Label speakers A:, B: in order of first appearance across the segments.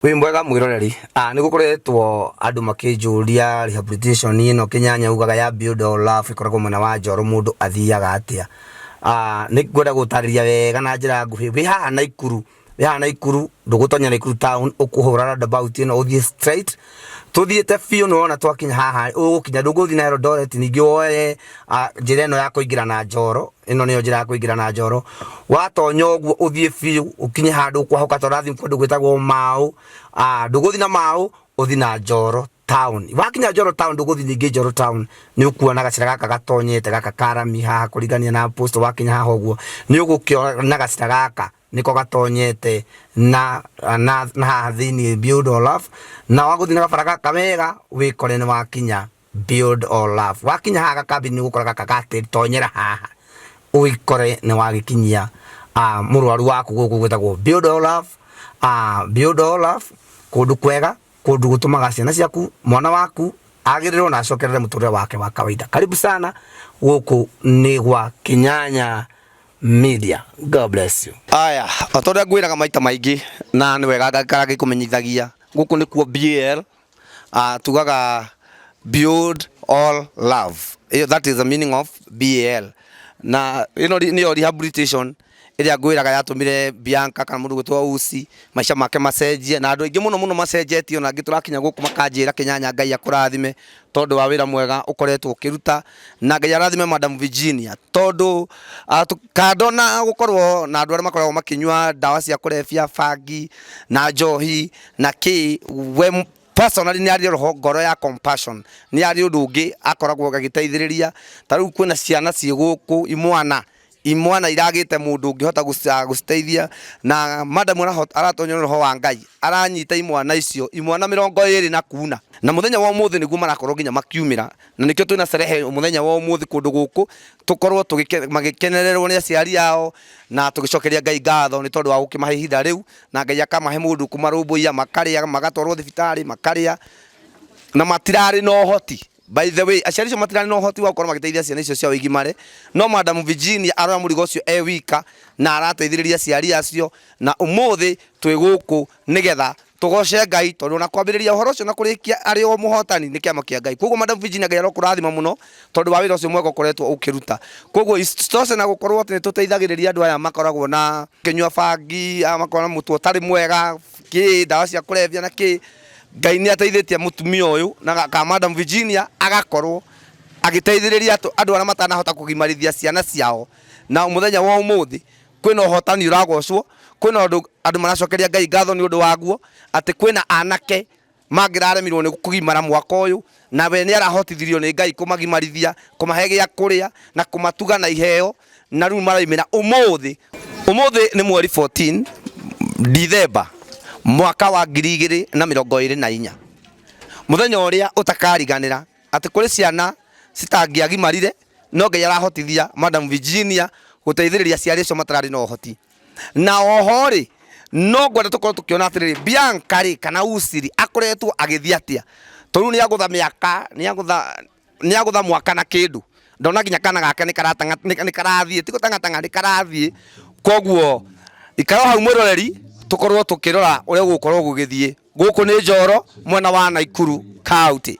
A: Wĩ mwega mwĩroreri, nĩ gũkoretwo andũ makĩnjũria rehabilitation ĩno Kĩnyanya ugaga ya Build All Love ĩkoragwo mwena wa Njoro mũndũ athiaga atĩa. Nĩ ngwenda gũtarĩria wega na njĩra nguhĩ, wĩ haha Naikuru, wĩ haha Naikuru ndũgũtonya Naikuru town ũkũhũra roundabout ĩno ũthiĩ straight tũthiĩte biũ nĩ wona twakinya haha ũgũkinya ndũgũthiĩ na Eldoret ningĩ woe njĩra ĩno ya kũingĩra na Njoro ĩno nĩyo njĩra ya kũingĩra na Njoro watonya ũguo ũthiĩ biũ ũkinye handũ ũkwahũka tondũ ũrathiĩ kũndũ gwĩtagwo Mau ndũgũthiĩ na Mau ũthiĩ na Njoro town wakinya Njoro town ndũgũthiĩ ningĩ Njoro town nĩ ũkuona gacĩra gaka gatonyete gaka karami haha kũringania na post wakinya haha ũguo nĩ ũgũkĩona gacĩra gaka niko gatonyete na na na haha thĩinĩ Build All Love na wagũthiĩ na gabara gaka wega wĩkore nĩ wakinya Build All Love wakinya haha gakambĩ nĩ ũgũkora gaka gatonyera haha wĩkore nĩ wagĩkinyia mũrwaru waku gũkũ gwĩtagwo Build All Love Build All Love kũndũ kwega kũndũ gũtũmaga ciana ciaku mwana waku agĩrĩrwo na acokerere mũtũrĩre wake wa kawaida karibu sana gũkũ nĩ gwa Kĩnyanya Media. God bless you. Aya, o ta ũrĩa ngwĩraga maita maingĩ na nĩ wega ngaikara ngĩkũmenyithagia gũkũ nĩkuo BAL tugaga build all love. Ĩyo that is the meaning of BAL. Na ĩno nĩyo rehabilitation ĩrĩa ngwĩraga yatũmire Bianca kana mũndũ gwĩtwo Usi maica make macenjie na andũ aingĩ mũno mũno macenjetie ona angĩ tũrakinya gũkũ makanjĩra Kĩnyanya Ngai akũrathime tondũ wa wĩra mwega ũkoretwo ũkĩruta na Ngai arathime Madam Virginia tondũ kando na gũkorwo na andũ arĩa makoragwo makĩnyua ndawa cia kũrebia bangi na njohi na kĩ we personally nĩ arĩ roho ngoro ya compassion nĩ arĩ ũndũ ũngĩ akoragwo agĩteithĩrĩria ta rĩu kwĩna ciana ciĩ gũkũ imwana imwana iragĩte mũndũ ũngĩhota gũciteithia na madam aratonywo nĩ roho wa Ngai aranyita imwana icio imwana 20 na kuna na mũthenya wa ũmũthĩ nĩguo marakorwo nginya makiumĩra na nĩkĩo twĩna cerehe mũthenya wa ũmũthĩ kũndũ gũkũ tũkorwo magĩkenererwo nĩ aciari ao na tũgĩcokeria Ngai ngatho nĩ tondũ wa gũkĩmahe ihinda rĩu na Ngai akamahe mũndũ kũmarũmbũiya makarĩa magatwarwo thibitarĩ makarĩa na matirarĩ na ũhoti. By the way, aciari acio matirarĩ na ũhoti wa gũkorwo magĩteithia ciana icio ciao igimare, no Madam Virginia aroya mũrigo ũcio e wika na arateithĩrĩria aciari acio, na ũmũthĩ twĩ gũkũ nĩgetha tũgoce Ngai tondũ ona kwambĩrĩria ũhoro ũcio na kũrĩkia arĩ o mũhotani nĩ kĩama kĩa Ngai. Koguo Madam Virginia Ngai arokũrathima mũno tondũ wa wĩra ũcio mwega ũkoretwo ũkĩruta. Koguo isitoshe na gũkorwo atĩ nĩ tũteithagĩrĩria andũ aya makoragwo na kĩnyua bangi, aya makoragwo na mũtwe ũtarĩ mwega, kĩ ndawa cia kũrebia na kĩ Ngai nĩ ateithĩtie mũtumia ũyũ na ka Madam Virginia agakorwo agĩteithĩrĩria andũ arĩa matanahota kũgimarithia ciana ciao na mũthenya wa ũmũthĩ kwĩna ũhotani ũragocwo kwĩna ũndũ andũ maracokeria Ngai ngatho nĩ ũndũ waguo atĩ kwĩna anake mangĩraremirwo nĩ kũgimara mwaka ũyũ na we nĩ arahotithirio nĩ Ngai kũmagimarithia kũmahe gĩa kũrĩa na kũmatuga na iheo na rĩu maraumĩra ũmũthĩ ũmũthĩ nĩ mweri 14 Dithemba mwaka wa 2024 mũthenya ũrĩa ũtakariganĩra atĩ kũrĩ ciana citangĩagimarire no Ngai arahotithia Madam Virginia gũteithĩrĩria aciari acio matararĩ na ũhoti na oho rĩ no ngwenda tũkorwo tũkĩona atĩrĩrĩ Bianca rĩ kana Usiri akoretwo agĩthiĩ atĩa tondũ nĩ agũtha mĩaka nĩ agũtha mwaka na kĩndũ ndona nginya kana gake nĩ karatang'a nĩ karathiĩ ti gũtang'atang'a nĩ karathiĩ koguo ikara hau mwĩroreri tũkorwo tũkĩrora ũrĩa gũgũkorwo gũgĩthiĩ gũkũ nĩ Njoro mwena wa Naikuru county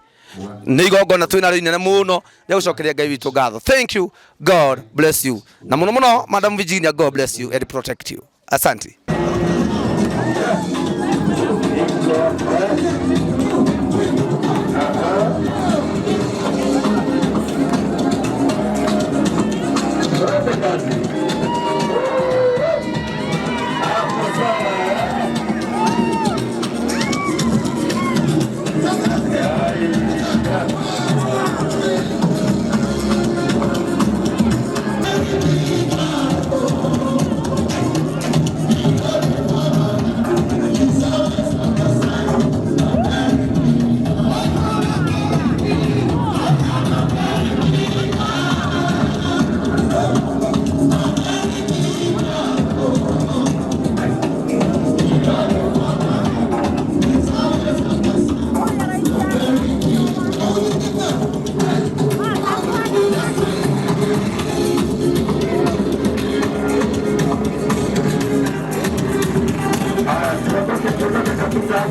A: nĩ igongona twĩ narĩo inene mũno rĩa gũcokeria Ngai witũ ngatho. Thank you, God bless you, na mũno mũno Madam Virginia, God bless you and protect you. Asante.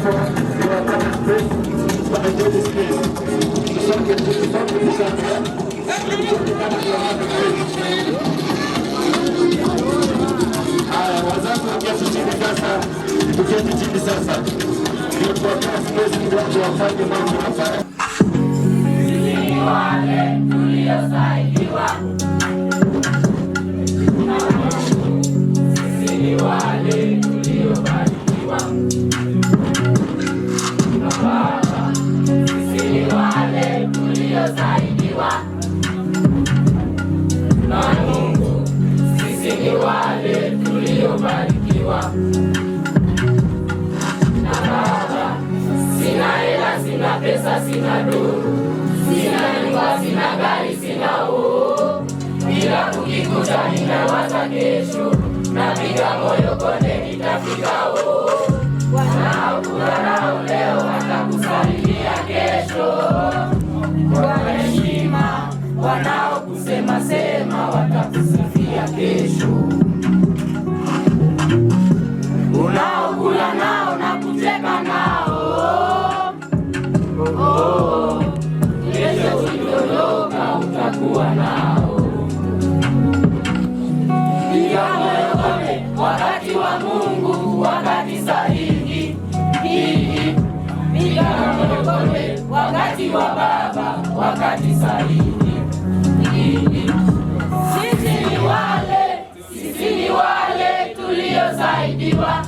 B: Ndio space. Wapeni space. Tusonge, tusonge, tusonge. Tusonge kama tunawapa space. Haya, wazazi waketi chini sasa, tuketi chini sasa, ndio tuwapee space kidogo wafanye mambo hapa.
C: Sisi wale tuliosaidiwa na Mungu, sisi ni wale tuliobarikiwa na Baba, sisi ni wale tuliosaidiwa na Mungu, sisi ni wale tuliobarikiwa na Baba. Sina hela, sina pesa, sina duru, sina nyumba, sina gari, sina oo, ila kukikucha ninawaza kesho, napiga moyo konde, nitafika oo. Wanaokudharau leo watakusalimia kesho kwa heshima, wanaokusema sema watakusifia kesho. Unaokula nao na kucheka nao, oh, kesho ukidondoka utakuwa nao. Piga moyo konde, wakati wa Mungu, wakati sahihi. Piga moyo konde, wakati wa Baba, wakati sahihi. Sisi ni wale, sisi ni wale tuliosaidiwa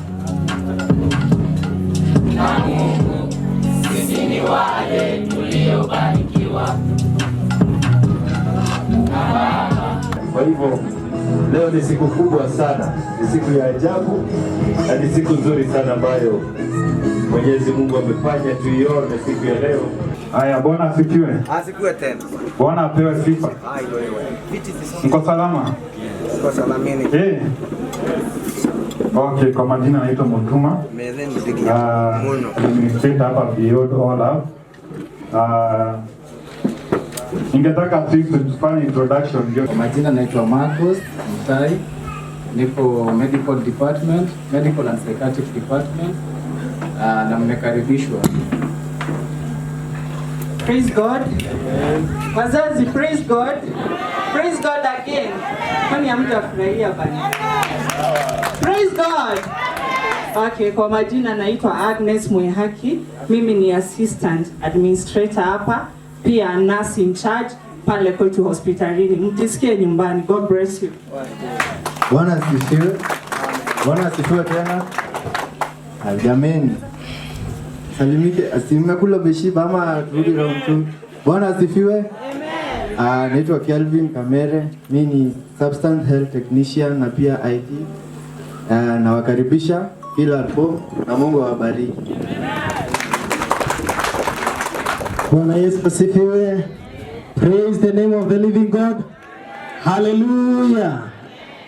C: na Mungu, sisi ni wale tuliobarikiwa na Baba.
B: Kwa hivyo leo ni siku kubwa sana, ni siku ya ajabu na ni siku nzuri sana ambayo Mwenyezi Mungu amefanya tuione siku ya leo.
D: Haya, Bwana asifiwe.
A: Asifiwe tena.
D: Bwana apewe sifa. Mko salama?
A: Kwa salamini.
D: Eh. Okay, kwa majina naitwa Mutuma.
A: Metheni ndigia muno.
D: Administrator hapa Beyond All Love. Ningetaka tu tufanye introduction ndio.
E: Kwa majina naitwa Marcus Mutai, nipo medical department, medical and psychiatric department, na mmekaribishwa.
F: Praise God. Wazazi, praise God. Praise God again. Kwani hamjafurahia bana? Praise God. Okay, kwa majina naitwa Agnes Mwehaki. Mimi ni assistant administrator hapa, pia nurse in charge pale kwetu hospitalini. Mjisikie nyumbani. God bless you.
G: Bwana asifiwe. Bwana asifiwe tena. Ah, jameni. Salimike, mmekula mmeshiba ama turudi round two? Bwana asifiwe. Amen. Ah, naitwa Kelvin Kamere. Mimi ni substance health technician na pia IT. Ah, nawakaribisha kila hapo na Mungu awabariki.
H: Bwana Yesu asifiwe. Praise the name of the living God. Hallelujah.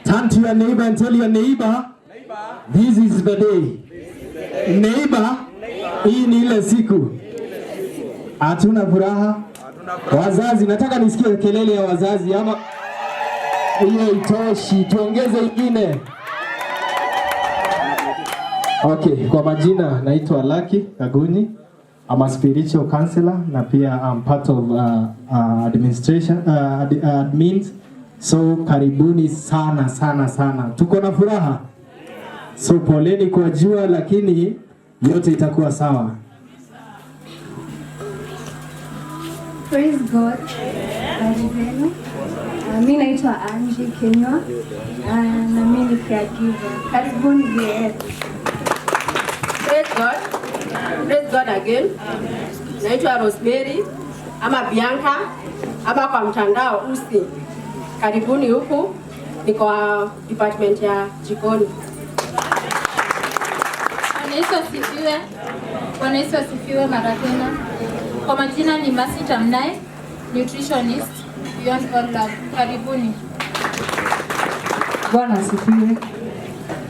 H: Turn to your neighbor and tell your neighbor, this is the day. Neighbor, hii ni ile siku. Hatuna furaha. Wazazi, nataka nisikie kelele ya wazazi ama hiyo itoshi, tuongeze ingine.
I: Okay, kwa majina naitwa Lucky Kagunyi. I'm a spiritual counselor na pia I'm part of administration, admins. So karibuni sana sana sana. Tuko na furaha. So poleni kwa jua, lakini yote itakuwa sawa.
J: Praise God. Habari zenu? Mi naitwa Angie Kenywa, na mi ni caregiver. Karibuni BS.
K: Praise God. Praise God again. Naitwa Rosemary ama Bianca ama kwa mtandao Usi. Karibuni huku, niko kwa department ya jikoni.
L: Bwana Yesu asifiwe. Bwana Yesu asifiwe mara tena. Kwa majina ni Mercy Tamnai, nutritionist, Beyond All Love. Karibuni.
M: Bwana asifiwe.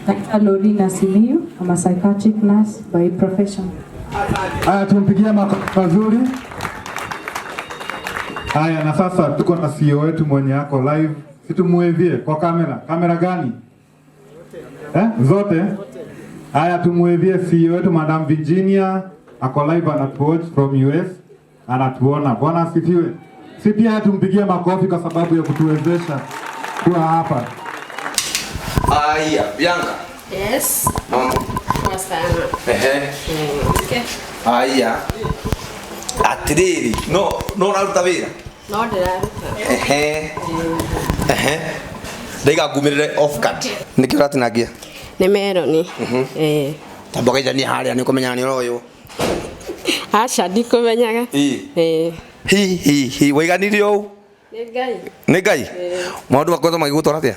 M: Naitwa Lorina Simiyu, I'm a psychiatric nurse by profession.
D: Haya, tumpigie makofi mazuri. Haya, na sasa tuko na CEO wetu mwenye ako live. Si tumuwavie kwa kamera. Kamera gani? Eh? Zote? Haya, tumwevie CEO wetu Madam Virginia, ako live anatuwatch from US, anatuona. Bwana asifiwe. Si pia tumpigie makofi kwa sababu ya kutuwezesha kuwa hapa.
A: Aya, Bianca.
K: Yes.
A: Mambo.
K: Poa sana.
A: Ehe.
K: Okay.
A: Aya. Atiriri, no ũraruta wĩra?
K: No ndĩraruta.
A: Ehe. Ehe. Ndaiga ngumĩrĩre off cut. Nĩkĩ ũratinangia?
K: Nĩ meroni. Eh.
A: Tamba ũgeithanie harĩa nĩ ũkũmenya nĩ ũroywo.
K: Aca ndikũmenyaga.
A: Ĩ.
K: Eh.
A: Hi hi hi waiganirie ũũ?
K: Nĩ Ngai.
A: Nĩ Ngai? Maũndũ makoretwo magĩgũtwara atĩa?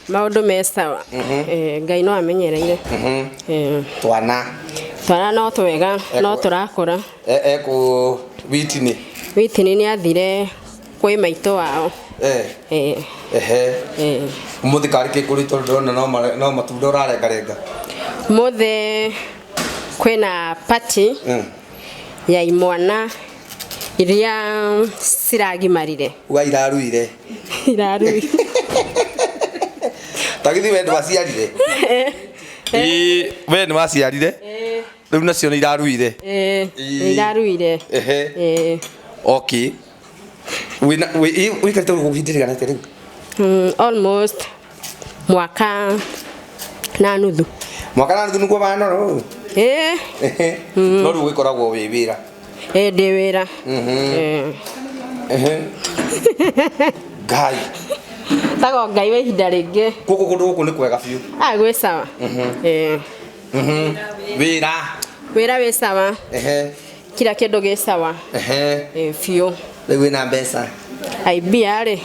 K: Maũndũ me sawa. Eh, Ngai no amenyereire. Eh.
A: Twana.
K: Twana no twega, no tũrakũra.
A: Ekũ witini.
K: Witini nĩ athire kwĩ maitũ wao.
A: Eh.
K: Eh.
A: Ehe.
K: Eh.
A: Ũmũthĩ karĩ kĩ kũrĩ tondũ ndĩrona no matunda ũrarengarenga.
K: Mũthĩ kwĩna party ya imwana iria ciragimarire.
A: Uga iraruire.
K: Iraruire.
A: Ta githĩ we ndwaciarire? Ĩĩ, we nĩ waciarire? Rĩu nacio nĩ iraruire.
K: Eh, nĩ iraruire.
A: Ehe.
K: Eh.
A: Okay. Wĩna wĩikarĩte gũkũ ihinda rĩigana atĩa rĩu?
K: Almost mwaka na nuthu.
A: Mwaka na nuthu nĩguo wanoro?
K: Eh.
A: Ehe. No rĩu ũgĩkoragwo wĩ wĩra.
K: Eh, ndĩ wĩra.
A: Ehe. Ngai.
K: Tago Ngai wa ihinda rĩngĩ.
A: Gũkũ kũndũ gũkũ nĩ kwega biũ.
K: Ah, gwĩ sawa. Eh.
A: Wĩra.
K: Wĩra wĩ sawa.
A: Ehe.
K: Kila kĩndũ gĩ sawa.
A: Ehe.
K: Eh, biũ.
A: Rĩu wĩna mbeca.
K: Ai mbia rĩ.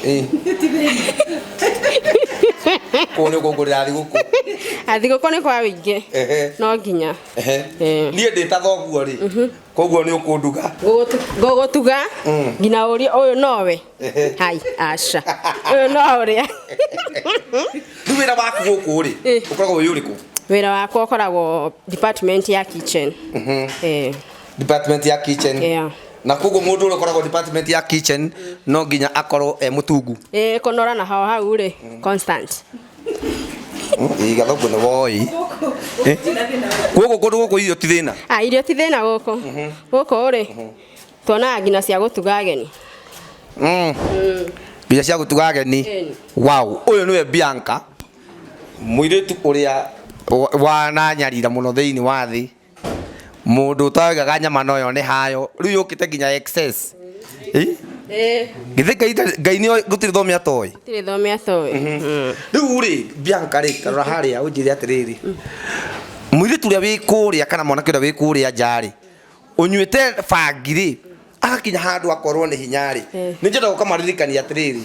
A: Kũu nĩ ũkũngũrĩra thigũkũ.
K: Thigũkũ nĩ kwa wĩingĩ.
A: Ehe.
K: No nginya.
A: Ehe. Niĩ ndĩ ta thoguo rĩ. Koguo nĩ ũkũnduga.
K: Ngũgũtuga nginya ũrie ũyũ nowe. Hai, aca. Ũyũ no ũrĩa.
A: Rĩu wĩra waku gũkũ rĩ, ũkoragwo wĩ ũrĩkũ?
K: Wĩra wakwa ũkoragwo department ya kitchen. Eh.
A: Department ya kitchen.
K: Yeah.
A: Na koguo mũndũ ũrĩa ũkoragwo department ya kitchen no nginya akorwo e mũtungu.
K: Eh, kũnora na hao hau rĩ, constant.
A: Ĩ gathoguo nĩ woi. Gũkũ kũndũ gũkũ irio ti thĩna.
K: Ah, irio ti thĩna gũkũ. Gũkũ rĩ, tuonaga nginya cia gũtuga ageni.
A: Nginya cia gũtuga ageni. Wow, ũyũ nĩwe Bianca. Mũirĩtu ũrĩa wananyarira mũno thĩinĩ wa thĩ. Mũndũ ũtaugaga nyama no yone hayo. Rĩu yũkĩte nginya excess.
K: Eh.
A: Githĩ Ngai nĩ gũtirĩ thome atoĩ.
K: Gũtirĩ thome atoĩ.
A: Rĩu rĩ, Bianca rĩ, tarora harĩa ũnjĩre atĩrĩrĩ. Mũirĩtu ũrĩa wĩ kũrĩa kana mwanake ũrĩa wĩ kũrĩa nja rĩ, ũnyuĩte bangi rĩ, agakinya handũ akorwo nĩ hinya rĩ. Nĩ njenda gũkamaririkania atĩrĩrĩ.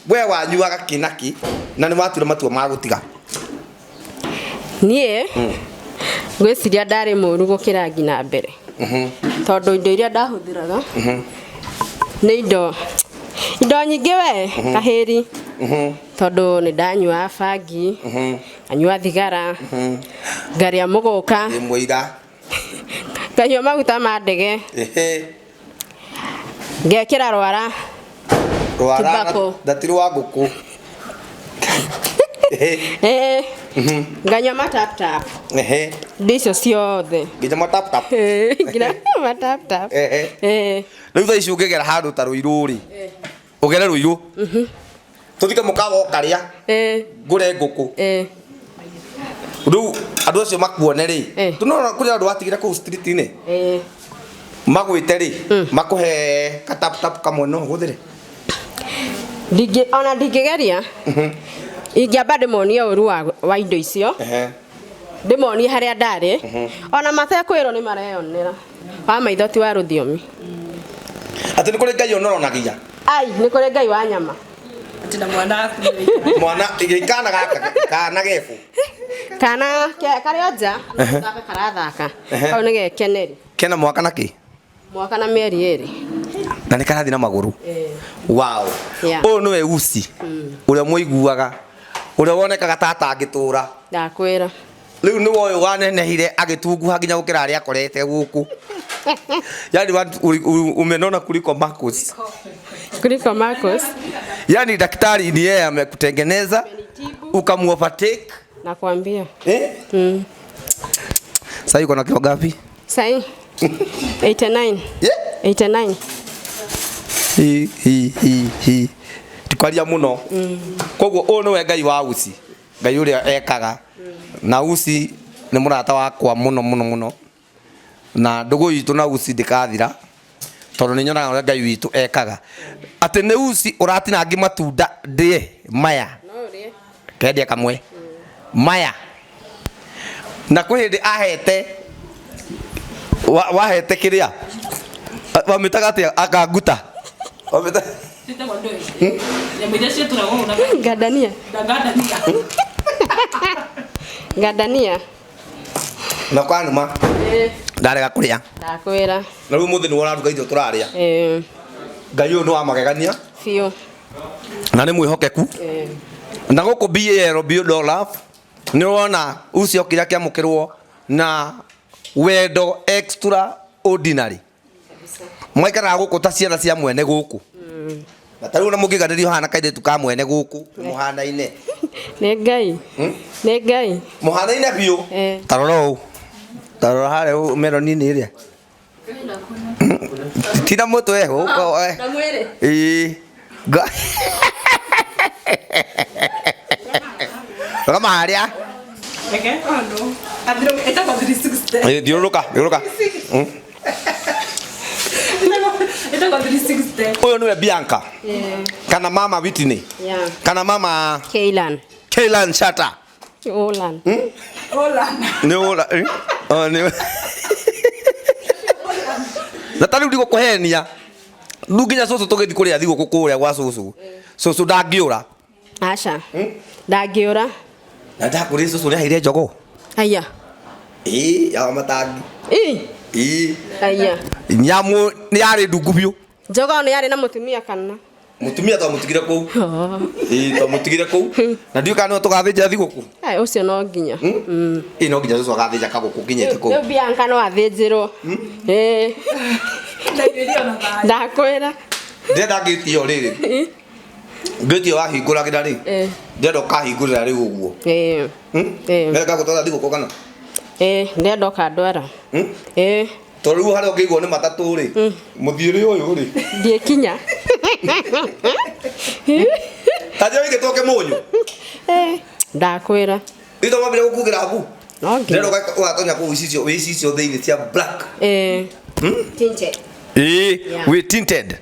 A: We wanyuaga kĩ na kĩ na nĩ watura matua ma gũtiga.
K: Niĩ ngwĩciria ndarĩ mũru gũkĩra nginya mbere. Tondũ indo iria ndahũthĩraga nĩ indo nyingĩ we kahĩri. Tondũ nĩ ndanyuaga bangi, nganyua thigara, ngarĩa mũgũka.
A: Ĩ mũira.
K: Nganyua maguta ma ndege.
A: Ehe.
K: Ngekĩra rwara.
A: Rwara na ti rwa ngũkũ.
K: Eh. Nganyua ma tap tap.
A: Ehe.
K: Indo icio ciothe.
A: Nginya ma tap tap.
K: Nginya ma tap tap.
A: Ehe. Rĩu thaa ici ũngĩgera handũ ta Rũirũ rĩ. Ũgere Rũirũ. Tũthike mũkawa ũkarĩa. Ngũre ngũkũ. Rĩu andũ acio makuone rĩ. Tũnona kũrĩ andũ watigire kũu street-inĩ. Magwĩte rĩ, makũhe ka tap tap kamwe no ũhũthĩre.
K: Ndingĩ ona ndingĩgeria. Ingĩamba ndĩmonie ũru wa indo icio. Ndĩmonie harĩa ndarĩ. Ona matekwĩrwo nĩ mareyonera. Wa maitho ti wa rũthiomi.
A: Atĩ nĩ kũrĩ Ngai ũnoronagia.
K: Ai, nĩ kũrĩ Ngai wa nyama.
F: Atĩ na mwana waku.
A: Mwana kana gaka kana gebu.
K: Kana karĩ o nja. Gaka karathaka. Kau nĩ gekeneri.
A: Kena mwaka na kĩ?
K: Mwaka na mĩeri ĩrĩ.
A: Na nĩ karathiĩ na magũrũ. Wow.
K: Yeah.
A: Ũyũ nĩwe Uci. Ũrĩa mũiguaga. Ũrĩa wonekaga ta atangĩtũra.
K: Ndakwĩra.
A: Rĩu nĩwe ũyũ wanenehire agĩtunguha nginya gũkĩra arĩa akorete gũkũ. Yani umenona kuliko Marcus.
K: Kuliko Marcus.
A: Yani daktari ni yeye amekutengeneza ukamuovertake.
K: Nakwambia.
A: Eh? Sasa uko na kilo ngapi?
K: Sahi 89.
A: Yeah.
K: 89.
A: Hi hi hi hi. Tikwaria muno. Koguo ũyũ nĩwe Ngai wa Uci. Ngai ũrĩa ekaga. Na Uci nĩ mũrata wakwa mũno mũno mũno. Na ndũgũ itũ na Uci ndĩkathira. Tondũ nĩ nyonaga ũrĩa Ngai witũ ekaga. Atĩ nĩ Uci ũratinangia matunda ndĩe maya. Kendia kamwe. Maya. Na kwĩ hĩndĩ ahete wahete kĩrĩa wamĩtaga atĩa akanguta wamĩta
K: Gandania. Gandania.
A: Na kwanuma ndarega kũrĩa.
K: Ndakwĩra.
A: Na rĩu mũthĩ nĩwe ũraruga irio tũrarĩa. Ngai ũyũ nĩ wa magegania
K: Biũ.
A: Na nĩ mwĩhokeku. Na gũkũ BAL Build All Love nĩ ũrona ucio kĩrĩa kĩamũkĩrwo na wendo extraordinary. Mwaikaraga gũkũ ta ciana cia mwene gũkũ. Na ta rĩu ona mũngĩganĩrio hana kairĩtu ka mwene gũkũ mũhanaine.
K: Nĩ Ngai. Nĩ Ngai.
A: Mũhanaine biũ. Ta rora ũũ. Ta rora harĩa ũũ meroni-inĩ ĩrĩa. Tina mũtwe ũũ.
K: Na mwĩrĩ.
A: Ĩĩ. Rũgama harĩa. Ĩĩ, thiũrũrũka, thiũrũrũka. Ũyũ nĩwe Bianca kana mama Whitney kana mama
K: Keilan.
A: Keilan Shata.
K: Olan.
A: Nĩ ũra oh, nĩ na ta rĩu ndigũkũhenia rĩu nginya cũcũ tũgĩthiĩ kũrĩa thigũkũ kũrĩa gwa cũcũ cũcũ ndangĩũra.
K: Aca. Ndangĩũra.
A: Na ndakũrĩ cũcũ nĩaheire njogoo.
K: Aya.
A: Ĩĩ ya matangi.
K: Ĩ.
A: Ĩĩ.
K: Aya.
A: Nyamũ nĩ yarĩ ndungu biũ.
K: Njogoo nĩ yarĩ na mũtumia kana?
A: Mũtumia twamũtigire kũu. Ĩĩ twamũtigire kũu. Na ndiũĩ kana nĩwe tũgathĩnja thigũkũ.
K: Ai ũcio no nginya.
A: Ĩĩ no nginya cũcũ agathĩnja kagũkũ nginyĩte kũu.
K: Rĩu Bianca no athĩnjĩrwo. Ĩĩ. Ndakwĩra.
A: Ndĩrenda ngĩti ĩyo rĩrĩ. Ngĩti ĩyo wahingũragĩra rĩ. Ndĩrenda ũkahingũrĩra rĩu ũguo.
K: Ĩĩ.
A: Ĩĩ. Ngagũtwara thigũkũ kana?
K: Ĩĩ, ndĩrenda ũkandwara. Ĩĩ.
A: Tondũ rĩu harĩa ũngĩigwo nĩ matatũ rĩ. Mũthiĩre ũyũ rĩ.
K: Ndiĩkinya.
A: Ta njĩra wĩigĩtwo kĩmũnyũ.
K: Ndakwĩra.
A: Rĩu twambire gũkugĩra mbu.
K: No nginya.
A: Ndĩrenda ũgatonya kũu icicio wĩ icicio thĩinĩ cia black.
K: Ĩĩ. Tinted.
A: Ĩĩ,
K: Yeah.
A: wĩ tinted.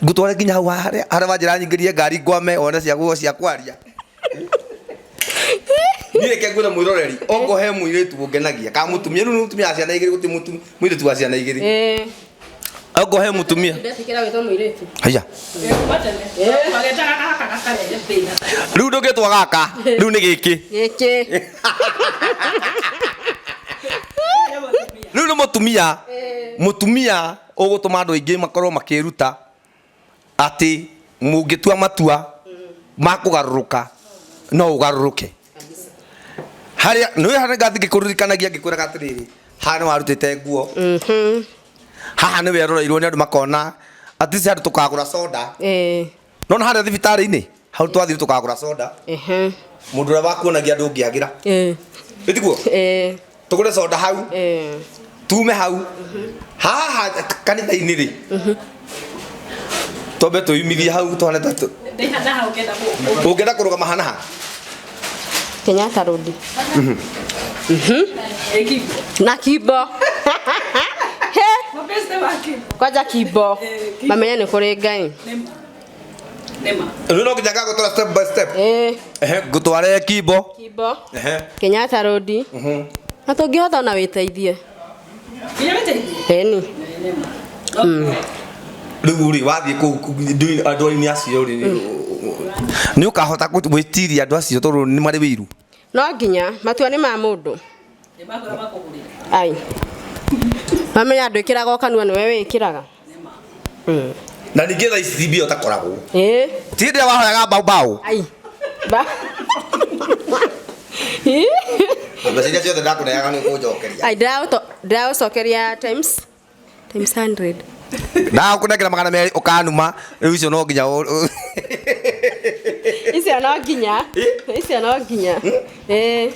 A: Ngũtware nginya hau harĩa harĩa wanjĩra nyingĩrie ngari ngwame one cia guo cia kwaria. Niĩ reke ngwĩre mwĩroreri ongo he mũirĩtu ũngenagia ka mũtumia rĩu nĩ mũtumia wa ciana igĩrĩ gũtirĩ mũirĩtu wa ciana igĩrĩ. Ongo he mũtumia.
K: Ndetĩkĩra gwĩtwo mũirĩtu.
A: Haiya. Rĩu ndũngĩtwo gaka rĩu nĩ gĩkĩ.
K: Gĩkĩ.
A: Rĩu nĩ mũtumia mũtumia ũgũtũma andũ aingĩ makorwo makĩruta atĩ mũngĩtua matua ma kũgarũrũka no ũgarũrũke. Harĩa nĩ harĩa ngathi ngĩkũririkanagia ngĩkwĩraga atĩrĩrĩ haha nĩ warutĩte nguo haha nĩ weroreirwo nĩ andũ makona atĩ si handũ tũkagũra soda. Nona harĩa thibitarĩ-inĩ hau twathire tũkagũra soda. Mũndũ ũrĩa wakuonagia andũ ũngĩagĩra. Ĩtiguo? Tũgũre soda hau. Tume hau. Haha kanitha-inĩ rĩ. Twambe twĩyumithie hau twane ta ũngĩenda kũrũgama hana ha?
K: Kenyatta Road. Na Kimbo. He. Kwanja Kimbo. Mamenye nĩ kũrĩ Ngai.
A: Rĩu no nginya ngagũtwara step by step. Ngũtware Kimbo.
K: Kimbo. Kenyatta Road. Na tũngĩhota ona wĩteithie. Ĩni.
A: Rĩu rĩ wathiĩ kũu andũ-inĩ acio rĩ nĩ ũkahota gwĩtiria andũ acio tondũ nĩ marĩ wĩiru.
K: No nginya matua nĩ ma mũndũ. Ai. Mamenya ndwĩkĩraga o kanua nĩwe wĩkĩraga.
A: Na ningĩ thaa ici ti mbia ũtakoragwo.
K: Ĩĩ.
A: Ti hĩndĩ ĩrĩa wahoyaga mbao mbao.
K: Ai. Ba.
A: Mbeca iria ciothe ndakũneaga nĩ ũkũnjokeria.
K: Ai ndĩragũcokeria times 100.
A: Ndagũkũnengera 200 ũkanuma rĩu icio no nginya
K: Icio no nginya. Icio no nginya. Ĩĩ.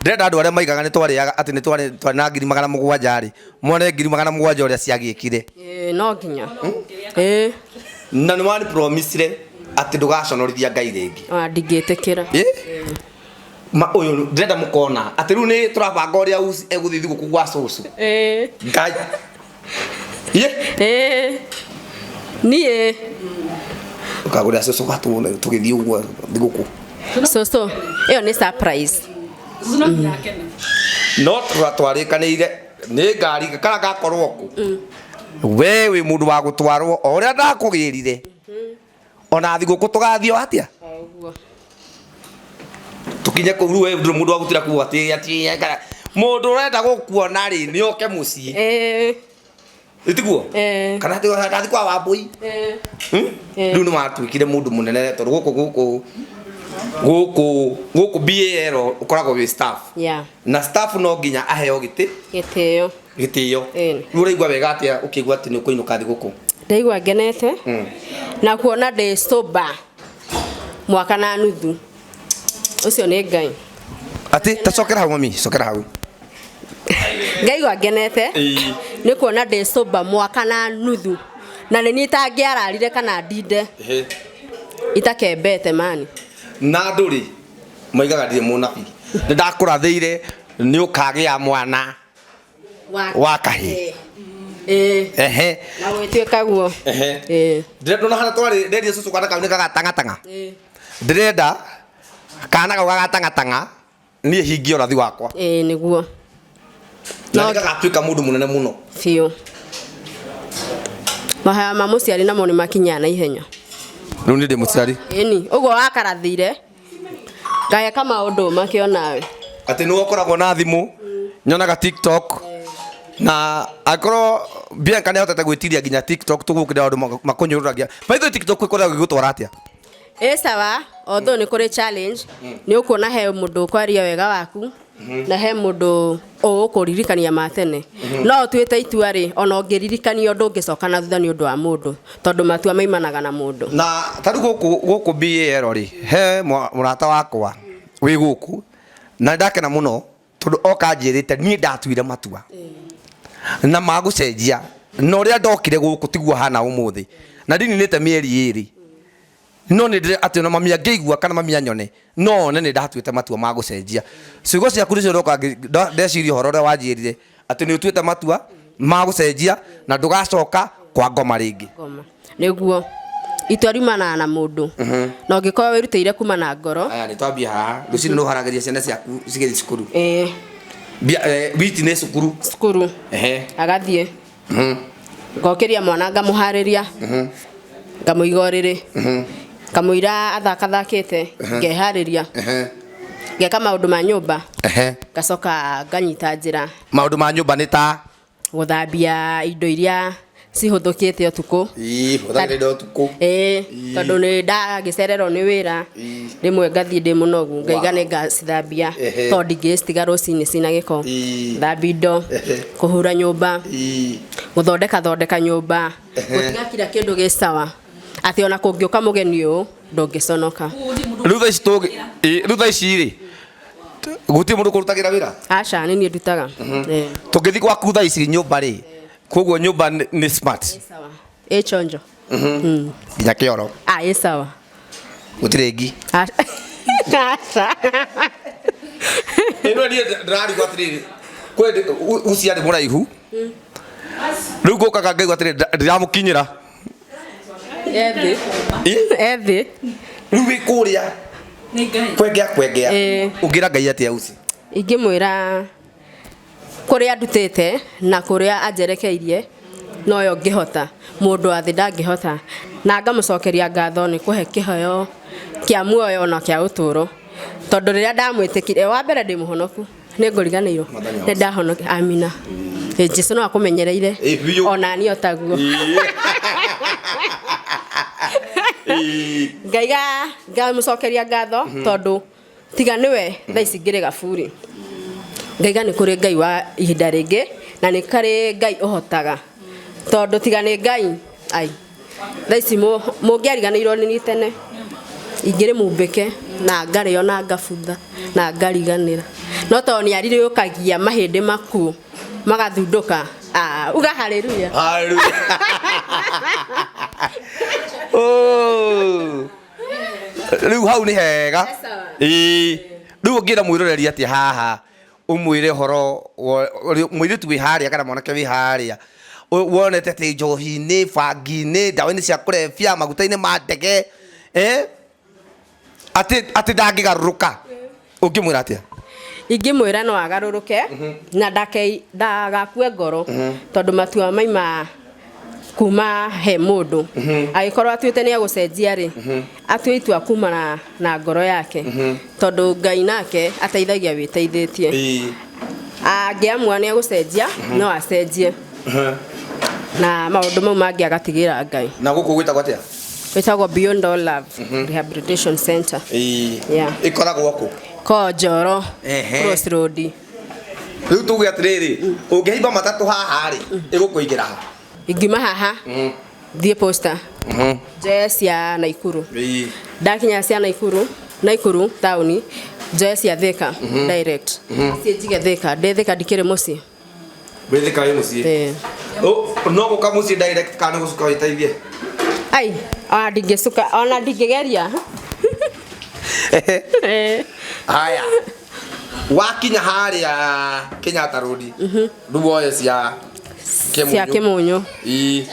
A: Ndĩrenda andũ arĩa maigaga nĩ twarĩaga atĩ nĩ twarĩ twarĩ na 700,000 rĩ, mone 700,000 ũrĩa ciagĩkire.
K: Ĩĩ, no nginya. Ĩĩ.
A: Na nĩ wani promisire atĩ ndũgaconorithia Ngai rĩngĩ.
K: Ona ndingĩtĩkĩra.
A: Ĩ? Ma ũyũ ndĩrenda mũkona atĩ rĩu nĩ tũrabanga ũrĩa Uci egũthiĩ thigũkũ gwa cũcũ.
K: Ĩĩ.
A: Ngai. Ĩ?
K: Ĩĩ. Niĩ.
A: Ũkagũrĩra cũcũ gatũ tũgĩthiĩ ũguo thigũkũ.
K: Cũcũ, ĩyo nĩ surprise.
A: No twarĩkanĩire nĩ ngari kana gakorwo kũ. We wĩ mũndũ wa gũtwarwo o ũrĩa ndakũgĩrire. Ona thigũkũ tũgathiĩ o atĩa?
K: Ũguo.
A: Tũkinye kũu rĩu we ndũrĩ mũndũ wa gũtira kuo atĩ atĩ kana mũndũ ũrenda gũkuona rĩ nĩ oke mũciĩ.
K: Ĩĩ.
A: Ĩtiguo?
K: Ĩĩ.
A: Kana atĩ ndathiĩ kwa Wambũi.
K: Ĩĩ.
A: Rĩu nĩ watuĩkire mũndũ mũnene tondũ gũkũ gũkũ gũkũ gũkũ BAL ũkoragwo wĩ staff.
K: Yeah.
A: Na staff no nginya aheo gĩtĩ
K: Gĩtĩo.
A: gĩtĩo.
K: Ĩĩ.
A: Rĩu ũraigua wega atĩa ũkĩigua atĩ nĩ ũkũinũka thigũkũ?
K: Ndaigua ngenete na kuona ndĩ sober mwaka na nuthu. Ũcio nĩ Ngai.
A: Atĩ ta cokera hau mami, cokera hau.
K: Ngaigua ngenete
A: Ĩĩ.
K: nĩ kuona ndĩ sober mwaka na nuthu na nĩ niĩ itangĩararire kana ndinde
A: Ehe.
K: itakembete mani.
A: Na andũ rĩ maigaga ndirĩ mũnabii. Nĩ ndakũrathĩire nĩ ũkagĩa mwana wa kahĩĩ.
K: Ĩĩ.
A: Ehe.
K: Na gwĩtuĩka guo.
A: Ehe.
K: Ĩĩ.
A: Ndĩrenda ona harĩa twarĩ nderie cũcũ kana kau nĩ gagatang'atang'a.
K: Ĩĩ.
A: Ndĩrenda kana kau gagatang'atang'a niĩ hingie ũrathi wakwa.
K: Ĩĩ nĩguo.
A: Na nĩ gagatuĩka mũndũ mũnene mũno.
K: Biũ. Mahoya ma mũciari namo nĩ makinyaga na ihenya.
A: Rĩu nĩ ndĩ mũciari.
K: Ĩni, ũguo wakarathire ngageka maũndũ make onawe.
A: Atĩ nĩwe ũkoragwo na thimũ nyonaga TikTok na akorwo Bianca nĩ ahotete gwĩtiria nginya TikTok tũgũkĩra andũ makũnyũrũragia. By the way TikTok ĩkoragwo ĩgĩgũtwara atĩa?
K: Ĩ sawa, although nĩ kũrĩ challenge, nĩ ũkuona he mũndũ ũkwaria wega waku na he mũndũ ũgũkũririkania ma tene. No ũtuĩte itua rĩ, ona ũngĩririkanio ndũngĩcoka na thutha nĩ ũndũ wa mũndũ, tondũ matua maimanaga na mũndũ.
A: Na ta rĩu gũkũ gũkũ BAL rĩ, he mũrata wakwa wĩ gũkũ na ndakena mũno tondũ oka anjĩrĩte niĩ ndatuire matua na magũcenjia na ũrĩa ndokire gũkũ tiguo hana ũmũthĩ na ndininĩte mĩeri ĩrĩ no nĩ ndĩre atĩ ona mami angĩigua kana mami anyone no one nĩ ndatuĩte matua ma gũcenjia. Ciugo ciaku nĩcio ndoka ndeciria ũhoro ũrĩa wanjĩrire atĩ nĩ ũtuĩte matua ma gũcenjia na ndũgacoka kwa ngoma rĩngĩ.
K: Ngoma. Nĩguo. Itua riumanaga na mũndũ. Na ũngĩkorwo wĩrutĩire kuma na ngoro.
A: Aya nĩ twambia haha rũcinĩ nĩ ũharagĩria ciana ciaku cigĩthiĩ cukuru.
K: Ĩĩ.
A: Witi nĩ cukuru.
K: Cukuru.
A: Ehe.
K: Agathiĩ. Ngokĩria mwana ngamũharĩria. Ngamũiga ũrĩrĩ. Kamũira athakathakĩte ngeharĩria. Ngeka maũndũ ma nyũmba.
A: Ehe.
K: Ngacoka nganyita njĩra.
A: Maũndũ ma nyũmba nĩ ta?
K: Gũthambia indo iria cihũthũkĩte ũtukũ.
A: Ĩĩ, hũthagĩra indo ũtukũ.
K: Ĩĩ, tondũ nĩ ndagĩcererwo nĩ wĩra. Rĩmwe ngathiĩ ndĩ mũnogu, ngaiga nĩ ngacithambia tondũ ndingĩcitiga rũcinĩ cina gĩko. Thambia indo, kũhura nyũmba, gũthondeka thondeka nyũmba, gũtiga kila kĩndũ gĩ sawa. Atĩ ona kũngĩũka mũgeni ũũ ndũngĩconoka.
A: Rĩu thaa ici tũngĩ, rĩu thaa ici rĩ, gũtirĩ mũndũ ũkũrutagĩra wĩra?
K: Aca, nĩ niĩ ndutaga.
A: Tũngĩthiĩ gwaku thaa ici nyũmba rĩ, koguo nyũmba nĩ smart.
K: Ĩ chonjo.
A: Nginya kĩoro.
K: Ah, ĩ sawa.
A: Gũtirĩ ngi.
K: Aca.
A: Ĩno niĩ ndĩrarigwo atĩrĩrĩ, kwĩ uci arĩ mũraihu. Rĩu ngũkaga ngaigua atĩrĩrĩ ndiramũkinyĩra.
K: Ethĩ. Ethĩ.
A: Rĩu wĩ kũrĩa kwengea kwengea. Ũngĩra Ngai atĩa uci?
K: Ingĩmwĩra kũrĩa ndutĩte na kũrĩa anjerekeirie noyo ngĩhota, mũndũ wa thĩ ndangĩhota, na ngamũcokeria ngatho nĩ kũhe kĩheo kĩa muoyo na kĩa ũtũũro, tondũ rĩrĩa ndamwĩtĩkirie, wa mbere ndĩ mũhonoku, nĩ ngũriganĩirwo, nĩ ndahonoki, amina. Jesũ no akũmenyereire ona niĩ o taguo. Ngaiga ngamũcokeria ngatho tondũ tiga nĩwe thaa ici ngĩrĩ gaburi. Ngaiga nĩ kũrĩ Ngai wa ihinda rĩngĩ na nĩ karĩ Ngai ũhotaga, tondũ tiga nĩ Ngai ai thaa ici mũngĩariganĩirwo nĩ niĩ tene, ingĩrĩ mumbĩke na ngarĩo na ngabutha na ngariganĩra. No tondũ nĩ arirũkagia mahĩndĩ maku magathundũka. Ah, uga haleluya.
A: Haleluya. Oh. Rĩu hau nĩ hega. Ĩĩ. Rĩu ũngĩra mwĩroreri atĩa haha ũmwĩre ũhoro mũirĩtu wĩ harĩa kana mwanake wĩ harĩa wonete atĩ njohi-inĩ, bangi-inĩ, ndawa-inĩ cia kũrebia, maguta-inĩ ma ndege, eh? Atĩ ndangĩgarũrũka. Ũngĩmwĩra atĩa?
K: Ingĩmwĩra no agarũrũke na ndagakue ngoro tondũ matua maima kuma he mũndũ. Angĩkorwo atuĩte nĩ egũcenjia rĩ, atue itua kuma na ngoro yake tondũ Ngai nake ateithagia wĩteithĩtie. Angĩamua nĩ egũcenjia no acenjie na maũndũ mau mangĩ agatigĩra Ngai.
A: Na gũkũ gwĩtagwo atĩa?
K: Wĩtagwo Beyond All Love Rehabilitation Center. Yeah.
A: Ĩkoragwo kũ?
K: Ko Njoro Cross Road.
A: Rĩu tuge atĩrĩrĩ, ũngĩhaimba matatũ haha rĩ, ĩgũkũingĩra ha?
K: Ingiuma haha thiĩ posta njoe cia Naikuru. Ndakinya cia Naikuru, Naikuru taũni njoe cia Thika direct. Ciĩ njige Thika, ndĩ Thika ndikĩrĩ mũciĩ.
A: Wĩ Thika wĩ mũciĩ? No gũka mũciĩ direct kana nĩ gũcuka wĩteithie?
K: Ai, ona ndingĩcuka, ona ndingĩgeria.
A: Haya. Wakinya harĩa Kenyatta Road, rĩu woye cia Kĩmunyu.
K: Cia Kĩmunyu.
A: Ĩĩ.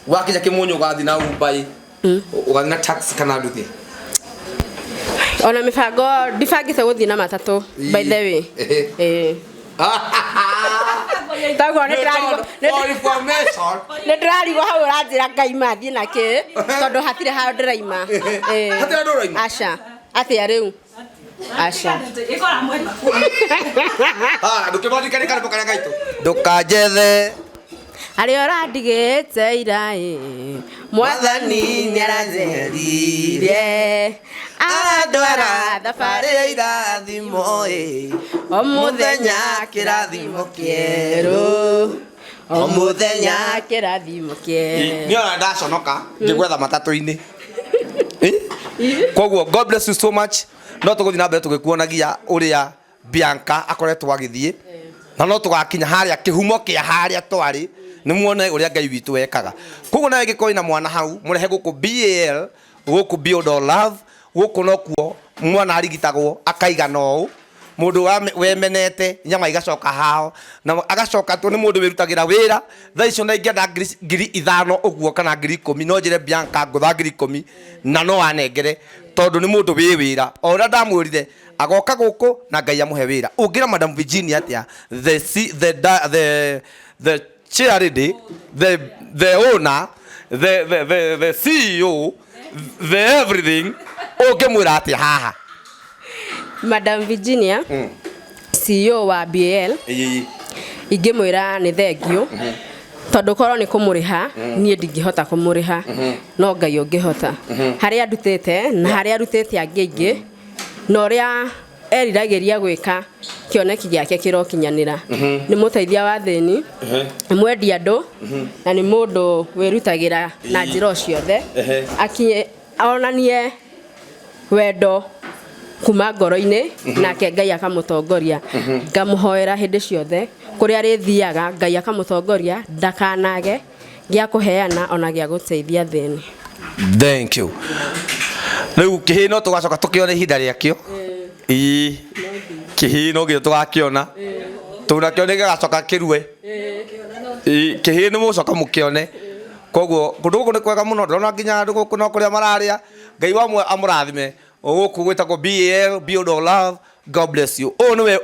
A: Wakinya Kĩmunyu ũgathiĩ na Uber, ũgathiĩ na taxi kana nduthi?
K: Ona mĩbango ndibangĩte gũthiĩ na matatũ by the way. Ĩĩ. Toguo nĩ ndĩrarigwo nĩ ndĩrarigwo hau ũranjĩra ngaima thiĩ na kĩ tondũ hatirĩ handũ ndĩraima.
A: Hatirĩ handũ ũraima?
K: Aca. Atĩa rĩu? Aca.
A: Ndũkĩmathikĩrĩrie karĩmbo karĩa gaitũ. Ndũkanjethe.
K: Arĩa ũrandigĩte ira ĩ, Mwathani nĩaranjeheririe arandwara thabarĩ
A: ya irathimo ĩ,
K: o mũthenya kĩrathimo kĩerũ, o mũthenya kĩrathimo kĩerũ.
A: Niĩ ona ndaconoka ngĩgwetha matatũ-inĩ. Koguo God bless you so much. No tũgũthiĩ na mbere tũgĩkuonagia ũrĩa Bianca akoretwo agĩthiĩ na no tũgakinya harĩa kĩhumo kĩa harĩa twarĩ nĩ muone ũrĩa Ngai witũ ekaga. Koguo nawe ĩngĩkorwo wĩna mwana hau mũrehe gũkũ BAL, gũkũ Beyond All Love, gũkũ nokuo mwana arigitagwo akaigana ũũ mũndũ wemenete nyama igacoka hao na agacoka tu nĩ mũndũ wĩrutagĩra wĩra thaa icio na ingĩenda 5,000 ũguo kana 10,000 no njĩre Bianca ngũtha 10,000 na no anengere tondũ nĩ mũndũ wĩ wĩra o ũrĩa ndamwĩrire agoka gũkũ na Ngai amũhe wĩra. Ũngĩra Madam Virginia atĩa the chair lady, the owner, the CEO, the everything, ũngĩmwĩra atĩa haha?
K: Madam Virginia, CEO wa BAL, ingĩmwĩra nĩ thengiũ tondũ korwo nĩ kũmũrĩha niĩ ndingĩhota kũmũrĩha no Ngai ũngĩhota. Harĩa ndutĩte na harĩa arutĩte angĩ aingĩ na ũrĩa eriragĩria gwĩka kĩoneki gĩake kĩrokinyanĩra. Nĩ mũteithia wa thĩni, nĩ mwendi andũ na nĩ mũndũ wĩrutagĩra na njĩra o ciothe akinye onanie wendo kuma ngoro-inĩ nake Ngai akamũtongoria. Ngamũhoera hĩndĩ ciothe kũrĩa arĩthiaga Ngai akamũtongoria ndakanage gĩa kũheana ona gĩa gũteithia thĩni.
A: Thank you. Rĩu kĩhĩ no tũgacoka tũkĩone ihinda rĩakĩo. Ĩĩ. Kĩhĩ no nginya tũgakĩona. Tondũ nakĩo nĩ gĩgacoka kĩrue. Ĩĩ, kĩhĩ nĩ mũgũcoka mũkĩone. Koguo kũndũ gũkũ nĩ kwega mũno, ndĩrona nginya andũ gũkũ no kũrĩa mararĩa. Ngai wa muoyo amũrathime. Gũkũ gwĩtagwo BAL, Beyond All Love. God bless you. Ũyũ nĩwe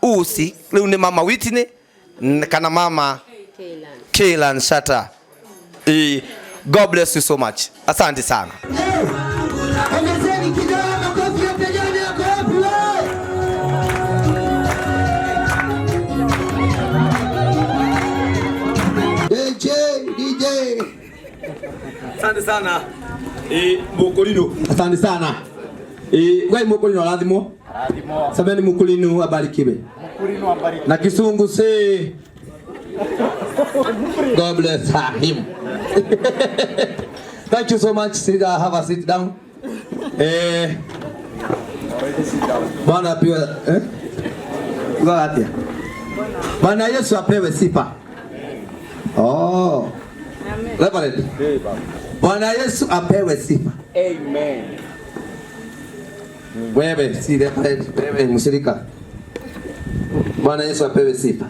A: Usi, rĩu nĩ mama Whitney kana mama Kaylan Shatta. God bless you so much. Asante sana.
H: Ongezeni kidogo makofi ya pejani yako wapi wewe?
G: DJ, DJ.
A: Asante sana. Mukulino.
N: Asante sana. Wewe Mukulino arathimwo. Sameni Mukulino abarikiwe.
O: Mukulino abarikiwe.
N: Na kisungu say God bless him. Thank you so much. Sit, have a sit down. Bwana pia, Ugaga atia? Bwana Yesu apewe sifa. Oh. Reverend. Bwana Yesu apewe sifa.
O: Amen.
N: Wewe si reverend, wewe mshirika. Bwana Yesu apewe sifa.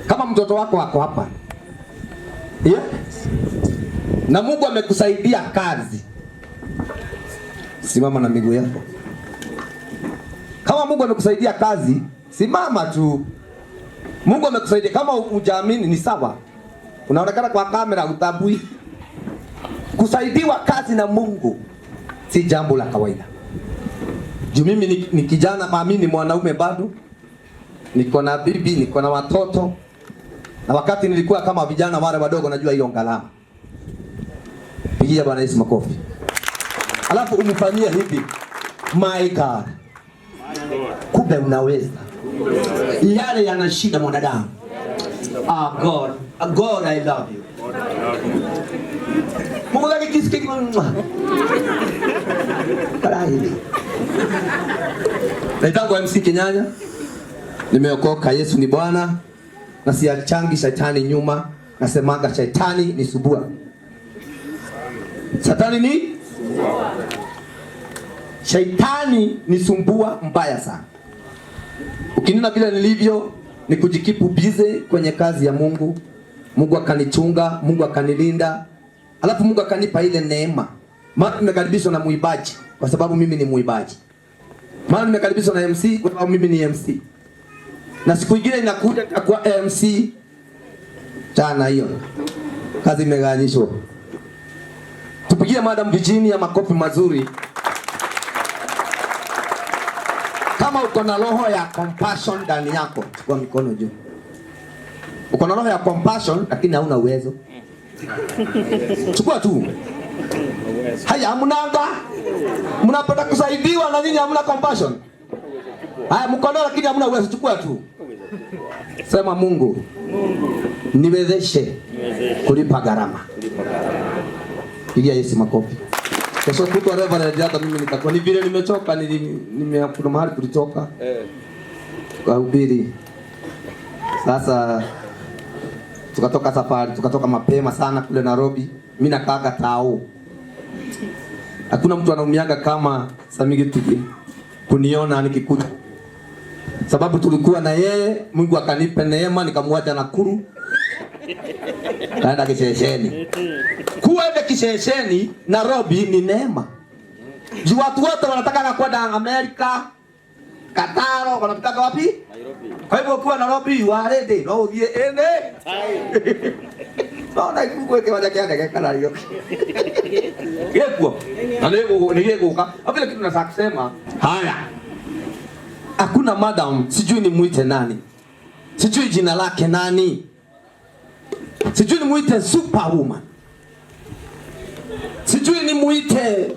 N: Kama mtoto wako ako hapa. Yeah? Na Mungu amekusaidia kazi. Simama na miguu yako. Kama Mungu amekusaidia kazi, simama tu. Mungu amekusaidia. Kama hujaamini ni sawa. Unaonekana kwa kamera utambui. Kusaidiwa kazi na Mungu si jambo la kawaida. Juu mimi ni kijana, mimi ni mwanaume bado. Niko na bibi, niko na watoto. Na wakati nilikuwa kama vijana wale wadogo, najua hiyo gharama. Pigia Bwana Yesu makofi. Alafu umfanyie hivi. My God. Kumbe unaweza. Yale yanashinda mwanadamu. Ah, God. God, I love you. Mungu gani kisiki. Karai. Naitwa MC Kenyanya. Nimeokoka, Yesu ni Bwana. Na siachangi shetani nyuma. Nasemaga shetani ni subua. Shetani ni Shaitani ni sumbua mbaya sana. Ukinena vile nilivyo ni kujikipu bize kwenye kazi ya Mungu. Mungu akanichunga, Mungu akanilinda. Alafu Mungu akanipa ile neema. Maana nimekaribishwa na muibaji kwa sababu mimi ni muibaji. Maana nimekaribishwa na MC kwa sababu mimi ni MC. Na siku nyingine inakuja nitakuwa MC. Tana hiyo. Kazi imegawanyishwa. Tupigie Madam Virginia makofi mazuri. Kama uko na roho ya compassion ndani yako, chukua mikono juu. Uko na roho ya compassion lakini hauna uwezo. Chukua tu. Haya, hamnanga. Mnapenda kusaidiwa na nyinyi hamna compassion. Haya, mko nao lakini hamna uwezo, chukua tu. Sema Mungu, niwezeshe kulipa gharama. Pigia Yesu makofi. Kesho kutwa Reverend, hata mimi nitakuwa ni vile nimechoka, kuna mahali tulitoka. Tukahubiri. Sasa tukatoka safari, tukatoka mapema sana kule Nairobi. Mimi nakaaga tao. Hakuna mtu anaumiaga kama Samigi Tuge kuniona nikikuja. Sababu tulikuwa na yeye, Mungu akanipa neema nikamwacha Nakuru. Kaenda Kishesheni. Kuenda Kishesheni Nairobi ni neema. Juu watu wote wanataka kwenda Amerika, Kataro, wanataka wapi? Nairobi. Kwa hivyo ukiwa Nairobi you are ready. No uthie ene. No na ikuwe kiwanja kia ndege kana hiyo. Gekuo. Na ni gekuka. Hapo ile kitu nataka kusema. Haya. Hakuna madam, sijui ni muite nani. Sijui jina lake nani. Sijui ni muite superwoman. Sijui ni muite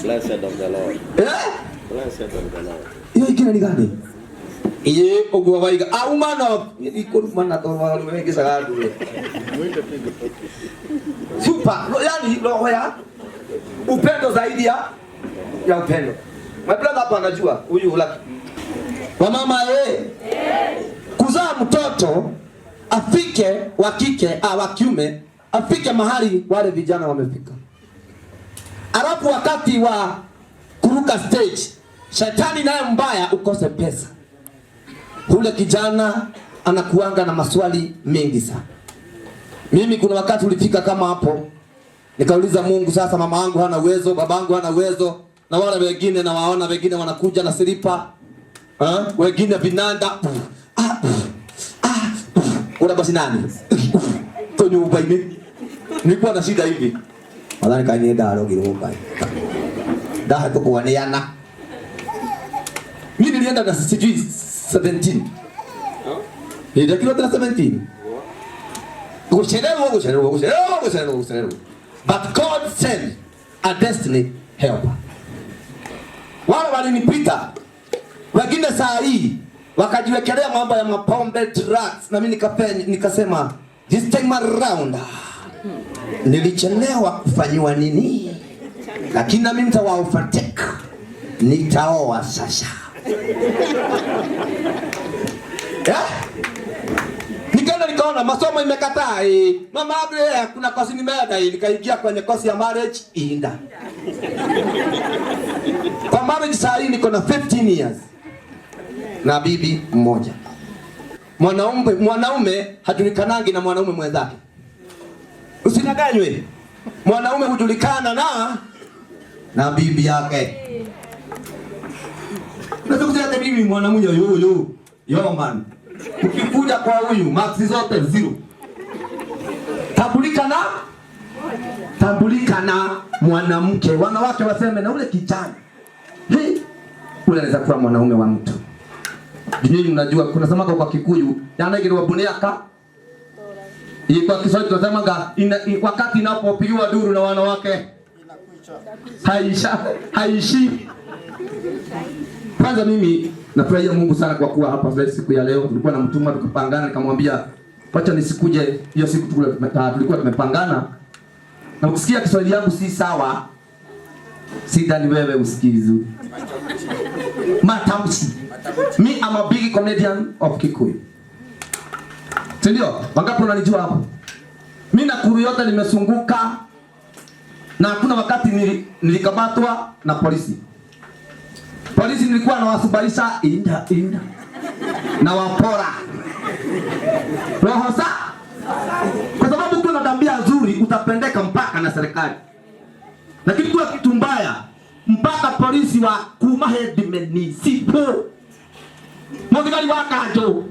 O: Blessed of the Lord.
N: Eh?
O: Blessed of the Lord.
N: Hiyo ikina ni gani? Iye ogwa waiga. A woman of ikurumana to wale wengi sagadu. Super, yani roho ya upendo zaidi ya upendo. My brother hapa anajua huyu lucky. Wamama kuzaa mtoto afike wa kike au wa kiume afike mahali wale vijana wamefika. Alafu wakati wa kuruka stage, shetani naye mbaya ukose pesa. Ule kijana anakuanga na maswali mengi sana. Mimi kuna wakati ulifika kama hapo, nikauliza Mungu, sasa mama yangu hana uwezo, babangu hana uwezo, na wale wengine na waona wengine wanakuja na silipa, wengine vinanda. Kuna basi nani? Tonyumba ini. Nilikuwa na shida hivi. Madhani kanyenda arogirwo ngai. Ndahetũkwo nĩ ana. Mimi nilienda na sijui 17. Nilienda na 17. Gucererwo. But God sent a destiny helper. Wale walinipita. Wengine saa hii wakajiwekelea mambo ya mapombe, drugs, na mimi nikasema this time around nilichelewa kufanyiwa nini? Lakini na mimi nitawa overtake. Nitaoa sasa. Yeah? Nikaenda nikaona masomo imekataa eh. Mama Abre kuna kosi nimeenda eh. Nikaingia kwenye kosi ya marriage inda. Kwa marriage saa hii niko na 15 years na bibi mmoja. Mwanaume hajulikanangi na mwanaume mwenzake. Usidanganywe. Mwanaume hujulikana na bibi yake. Unaweza hata bibi mwanamume yo yo yo man. Ukikuja kwa huyu maksi zote zero. Tambulika na mwanamke. Wanawake waseme na ule kijana. Hii ule anaweza kuwa mwanaume wa mtu. Nyinyi mnajua kuna samaka kwa Kikuyu, yanaigirwa buniaka. Kwa Kiswahili tunasemaga wakati inapopigiwa duru na wanawake haishi. Kwanza mimi nafurahia Mungu sana kwa kuwa hapa siku ya leo. Tulikuwa na mtuma tukapangana, nikamwambia wacha nisikuje hiyo siku tulikuwa tumepangana. Na ukisikia Kiswahili yangu si sawa, sidhani wewe usikizu. Matamshi. Me I'm a big comedian of Kikuyu. Ndio? Wangapi wananijua hapo? Mimi Nakuru yote nimesunguka na hakuna wakati nilikamatwa na polisi. Polisi nilikuwa nawasubaisha inda inda na wapora. Roho sa. Kwa sababu ukiwa na tabia nzuri utapendeka mpaka na serikali. Lakini kwa kitu mbaya mpaka polisi wa kuma headman sipo. Mwathigari wa kanjo.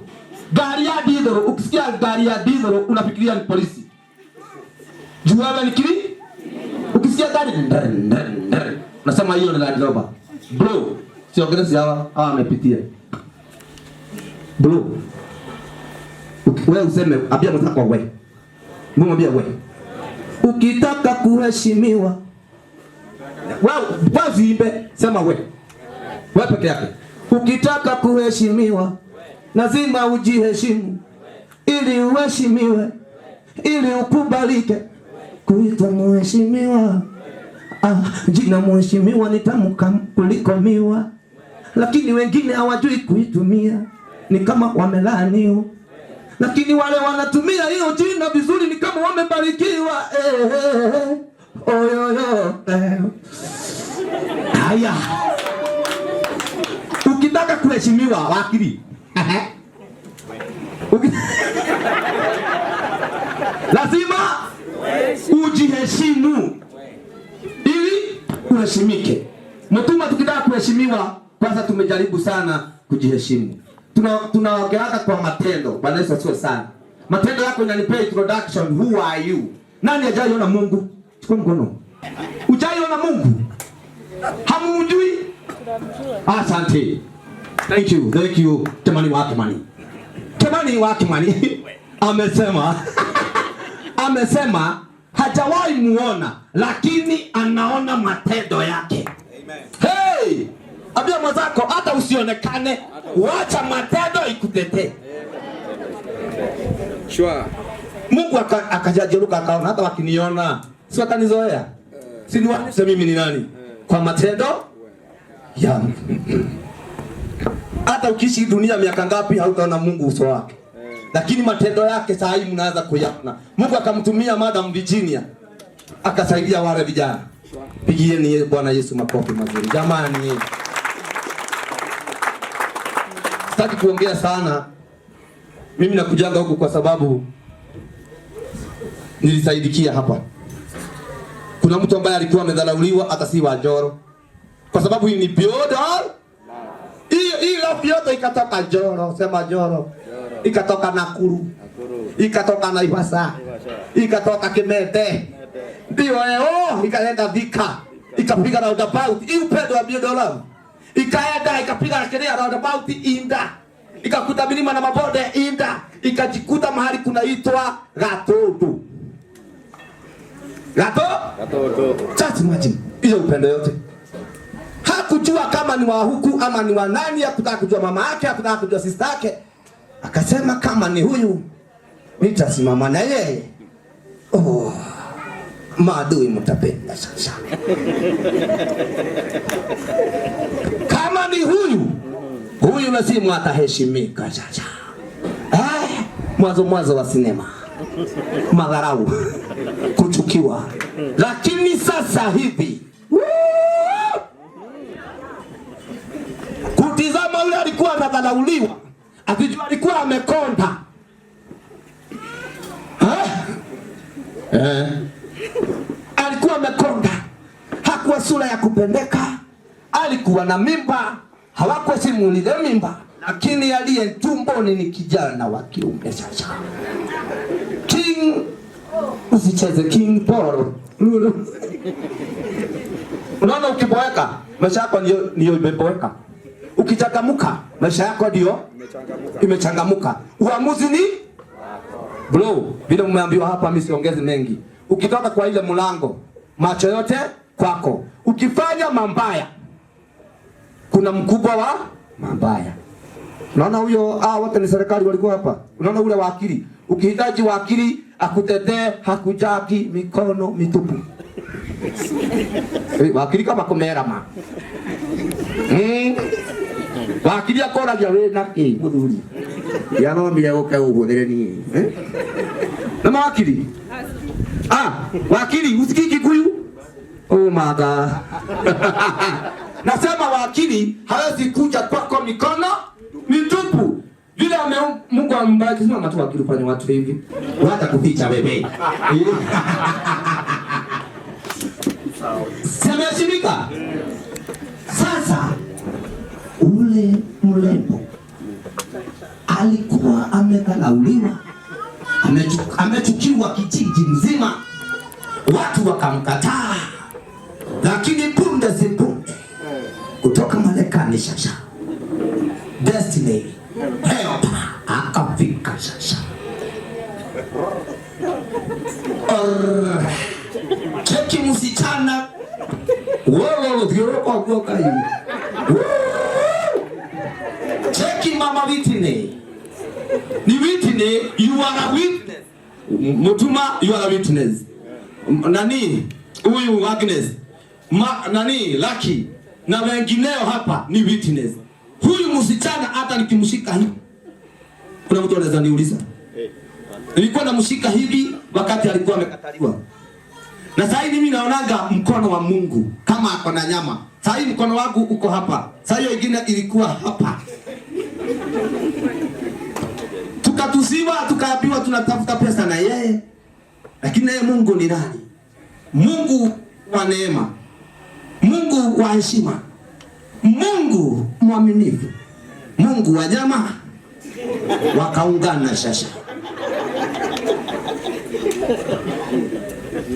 N: Gari ya diesel, ukisikia gari ya diesel unafikiria ni polisi. Juu wewe ni kiri? Ukisikia gari nasema hiyo ni Land Rover. Bro, siongelezi hawa amepitia. Bro. Wewe useme ambia mwenzako wewe. Mwambie wewe. Ukitaka kuheshimiwa. Wewe usiimbe, sema wewe. Wewe peke yake. Ukitaka kuheshimiwa lazima ujiheshimu ili uheshimiwe, ili ukubalike kuitwa mheshimiwa. Jina mheshimiwa ni tamu kuliko miwa, lakini wengine hawajui kuitumia, ni kama wamelaaniwa. Lakini wale wanatumia hiyo jina vizuri ni kama wamebarikiwa. Oyoyo. Haya. Ukitaka kuheshimiwa wakili. Lazima ujiheshimu ili uheshimike. Mtuma, tukitaka kuheshimiwa kwanza tumejaribu sana kujiheshimu. Tunaongeaga kwa matendo. Bwana Yesu asifiwe sana. Matendo yako inanipea introduction, who are you? Nani hajaiona Mungu? Chukua mkono. Hujaiona Mungu? Hamumjui? Asante. Thank you. Thank you. Temani wa Kimani. Temani wa Kimani amesema amesema hajawahi muona lakini anaona matendo yake. Amen. Hey! Ambia mwenzako hata usionekane, wacha matendo ikutetee. Sure. Mungu akajajeruka akaona hata wakiniona si watanizoea. Si niwaonyeshe mimi ni nani kwa matendo yangu. Hata ukiishi dunia miaka ngapi hautaona Mungu uso wake. Lakini matendo yake saa hii mnaanza kuyaona. Mungu akamtumia Madam Virginia akasaidia wale vijana. Pigieni Bwana Yesu makofi mazuri. Jamani. Sitaki kuongea sana. Mimi nakujanga huku kwa sababu nilisaidikia hapa. Kuna mtu ambaye alikuwa amedharauliwa hata si wa Njoro. Kwa sababu hii ni Beyond All. Hii love yote ikatoka Njoro, sema Njoro. Ikatoka Nakuru. Ikatoka Naivasha. Ikatoka Kimete. Ndio ikaenda Thika. Ikapiga roundabout. Hii upendo wa Beyond All. Ikaenda ikapiga kelele roundabout inda. Ikakuta milima na mabonde inda. Ikajikuta mahali kunaitwa Gatoto. Gato? Gatoto. Just imagine. Hiyo upendo yote. Hakujua kama ni wa huku ama ni wa nani, hakutaka kujua mama yake, hakutaka kujua sister yake. Akasema kama ni huyu nitasimama na yeye. Oh, maadui mtapenda sasa. Kama ni huyu Huyu lazima ataheshimika sasa. Mwanzo mwanzo wa sinema, madharau, kuchukiwa, lakini sasa hivi kutizama yule alikuwa anadharauliwa, akijua alikuwa amekonda. Alikuwa amekonda, hakuwa sura ya kupendeka, alikuwa na mimba, hawakuheshimu ile mimba, lakini aliye tumboni ni kijana wa kiume. Sasa King, usicheze King Paul. Unaona, ukiboeka maisha yako ndio imeboeka. Ukichangamuka maisha yako ndio imechangamuka. Uamuzi ni bro, vile mmeambiwa hapa, mimi siongezi mengi. Ukitoka kwa ile mlango, macho yote kwako. Ukifanya mambaya, kuna mkubwa wa mambaya. Unaona huyo, wote ni serikali walikuwa hapa. Unaona ule wakili, ukihitaji wakili akutetee, hakujaki mikono mitupu. Wakili kama kumera ma. Wakili akoragia we na ki muthuri. Yathomire guke uhuthire ni. Na mawakili? Wakili usikii Kikuyu? Oh my God. Nasema wakili hawezi kuja kwako mikono mitupu. Vile Mungu ambariki sana watu wakili fanya watu hivi. Hata kuficha bebe. Semeshirika. Sasa ule mrembo alikuwa amedharauliwa, amechukiwa kijiji mzima, watu wakamkataa, lakini punde si punde kutoka Marekani sasa Destiny Help akafika sasa. Cheki msichana wolo thioroko guoka hivi. Cheki mama Whitney. Ni Whitney, you are a witness. Mutuma, you are a witness. Nani huyu Agnes, nani Lucky na wengineo hapa ni witness. Huyu msichana hata nikimshika hivi, kuna mtu anaweza niuliza, nilikuwa namshika hivi wakati alikuwa amekataliwa. Na sasa hivi mimi naonaga mkono wa Mungu kama ako na nyama. Sasa hivi mkono wangu uko hapa, sasa hiyo ingine ilikuwa hapa. Tukatusiwa, tukaambiwa tunatafuta pesa na yeye. Lakini naye Mungu ni nani? Mungu wa neema, Mungu wa heshima, Mungu mwaminifu, Mungu wa jamaa. Wakaungana sasa.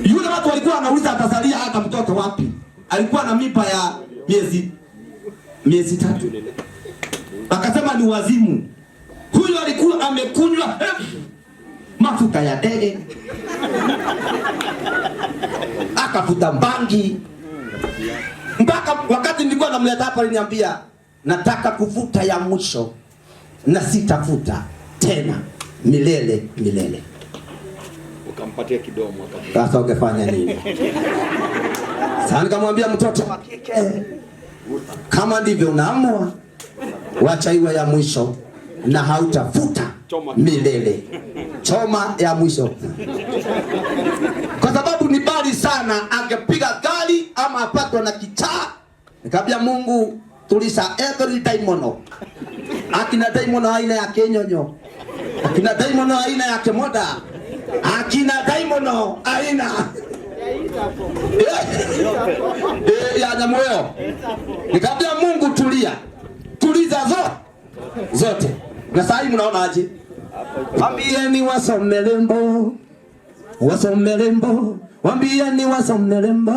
N: Yule watu walikuwa wanauliza atazalia hata mtoto wapi? Alikuwa na mimba ya miezi 3. Akasema ni wazimu. Huyu alikuwa amekunywa mafuta ya ndege, akafuta bangi. Mpaka wakati nilikuwa namleta hapa aliniambia nataka kuvuta ya mwisho na sitafuta tena milele milele.
O: Ukampatia kidomo akamwambia.
N: Sasa ungefanya nini? Sasa nikamwambia mtoto wa kike, kama ndivyo unaamua, wacha iwe ya mwisho na hautafuta milele. Choma ya mwisho. Kwa sababu ni bali sana angepiga gari ama apatwe na kichaa. Nikamwambia Mungu tulisa every daimono. Akina daimono aina ya kenyonyo. Akina daimono aina ya kemoda. Akina daimono aina ya nyamuyo. Nikamwambia Mungu tulia. Tuliza zote. Na sasa hivi mnaona aje? Waambieni wasome lembo. Wasome lembo. Waambieni wasome lembo.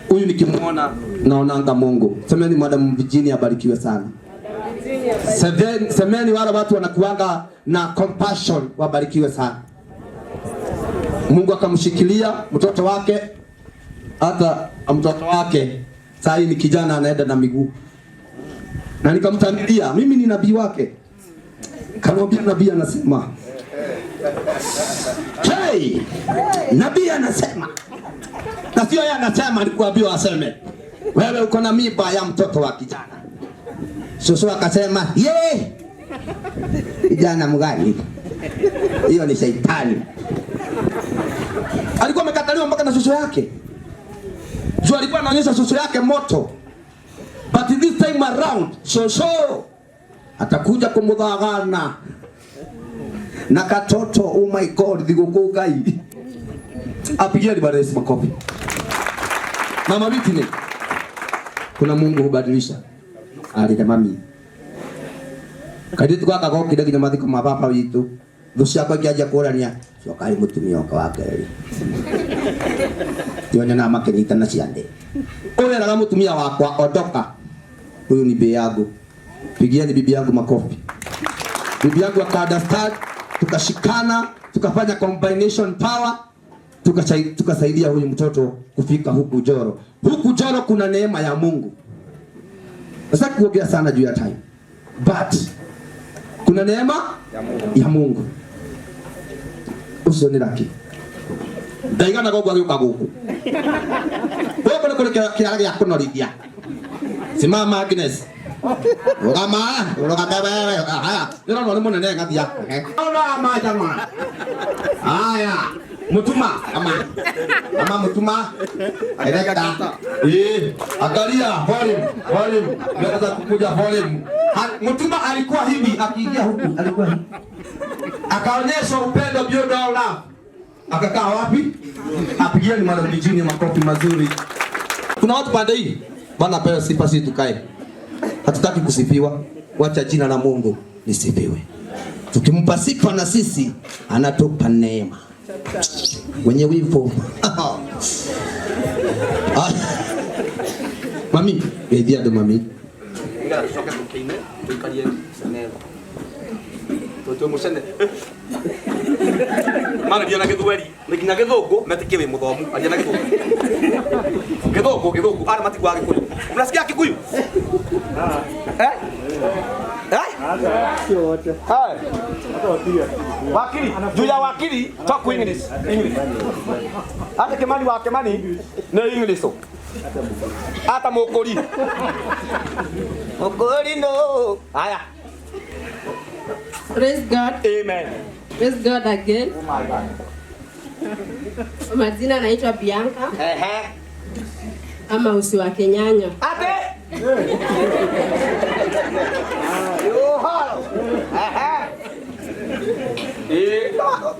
N: Huyu nikimuona naonanga Mungu. Semeni Madam Virginia abarikiwe sana. Semeni wale watu wanakuanga na compassion wabarikiwe sana. Mungu akamshikilia mtoto wake, hata mtoto wake sasa ni kijana anaenda na miguu. Na nikamtanilia, mimi ni nabii wake. Kamwambia nabii anasema. Hey, nabii anasema. Na sio yeye anasema, alikuambiwa aseme. Wewe uko na mimba ya mtoto wa kijana. Shosho akasema, "Ye! Kijana mgani? Hiyo ni shaitani." Alikuwa amekataliwa mpaka na shosho yake. Juu alikuwa anaonyesha shosho yake moto. But this time around, shosho atakuja kumuthagana na katoto. Oh my God, thigũkũ Ngai. Apigieni Bwana Yesu makofi. Mama Bitine, kuna Mungu hubadilisha. Arire mami. Kairĩtu gaka gokire nginya mathiko ma baba witũ, thũ ciakwa ikĩanjia kũrania coka arĩ mũtumia oka wa kerĩ, tionyonaga makĩnyitana ciande. Ũreraga mũtumia wakwa, ondoka, huyu ni bibi yangu, pigieni bibi yangu makofi. Bibi yangu aka understand, tukashikana, tukafanya combination power, tukasaidia huyu mtoto kufika huku Joro. Huku Joro kuna neema ya Mungu. Sasa kuongea sana juu ya time, but kuna neema ya Mungu. Ucio nĩ raki ndaigana goguo agĩũka gũkũ gũkũ nĩ kũrĩ kĩara gĩa kũnorithia. Simama Agnes, rũgama, rũgame wewe. Haya, nĩrona nĩ mũnene ngathia. Rũgama jama. Haya, mutuma ama ama mutuma Erekta. Angalia volume, volume. Naweza kukuja volume. Mutuma alikuwa hivi akiingia huku, alikuwa hivi. Akaonyesha upendo beyond all love. Akakaa wapi? Apigieni Madam Virginia makofi mazuri. Kuna watu pande hii. Bwana pewe sifa, sisi tukae. Hatutaki kusifiwa. Wacha jina la Mungu lisifiwe. Tukimpa sifa na sisi anatupa neema. Wenye wivu. Mami, geithia andũ mami.
O: Nĩgetha tũcoke tũkĩine tũikarie cenero tũtue mũcene mararia na gĩthweri nĩ nginya gĩthũngũ metĩkie wĩ mũthomu, aria na gĩthũngũ, gĩthũngũ, gĩthũngũ, arĩa matiguaga Gĩkũyũ. Mnasikia Kikuyu? Eh? Eh? Hai. Wakili, juu ya wakili talk English. English. Hata Kimani wa Kimani nĩ English. Hata Mũkũri. Mũkũri no. Haya.
K: Praise God.
O: Amen.
K: Praise God again.
O: Oh my God.
K: Majina naitwa Bianca.
O: Ehe.
K: Ama usi wa Kenyanya.
O: Ate. Yo halo. Ehe.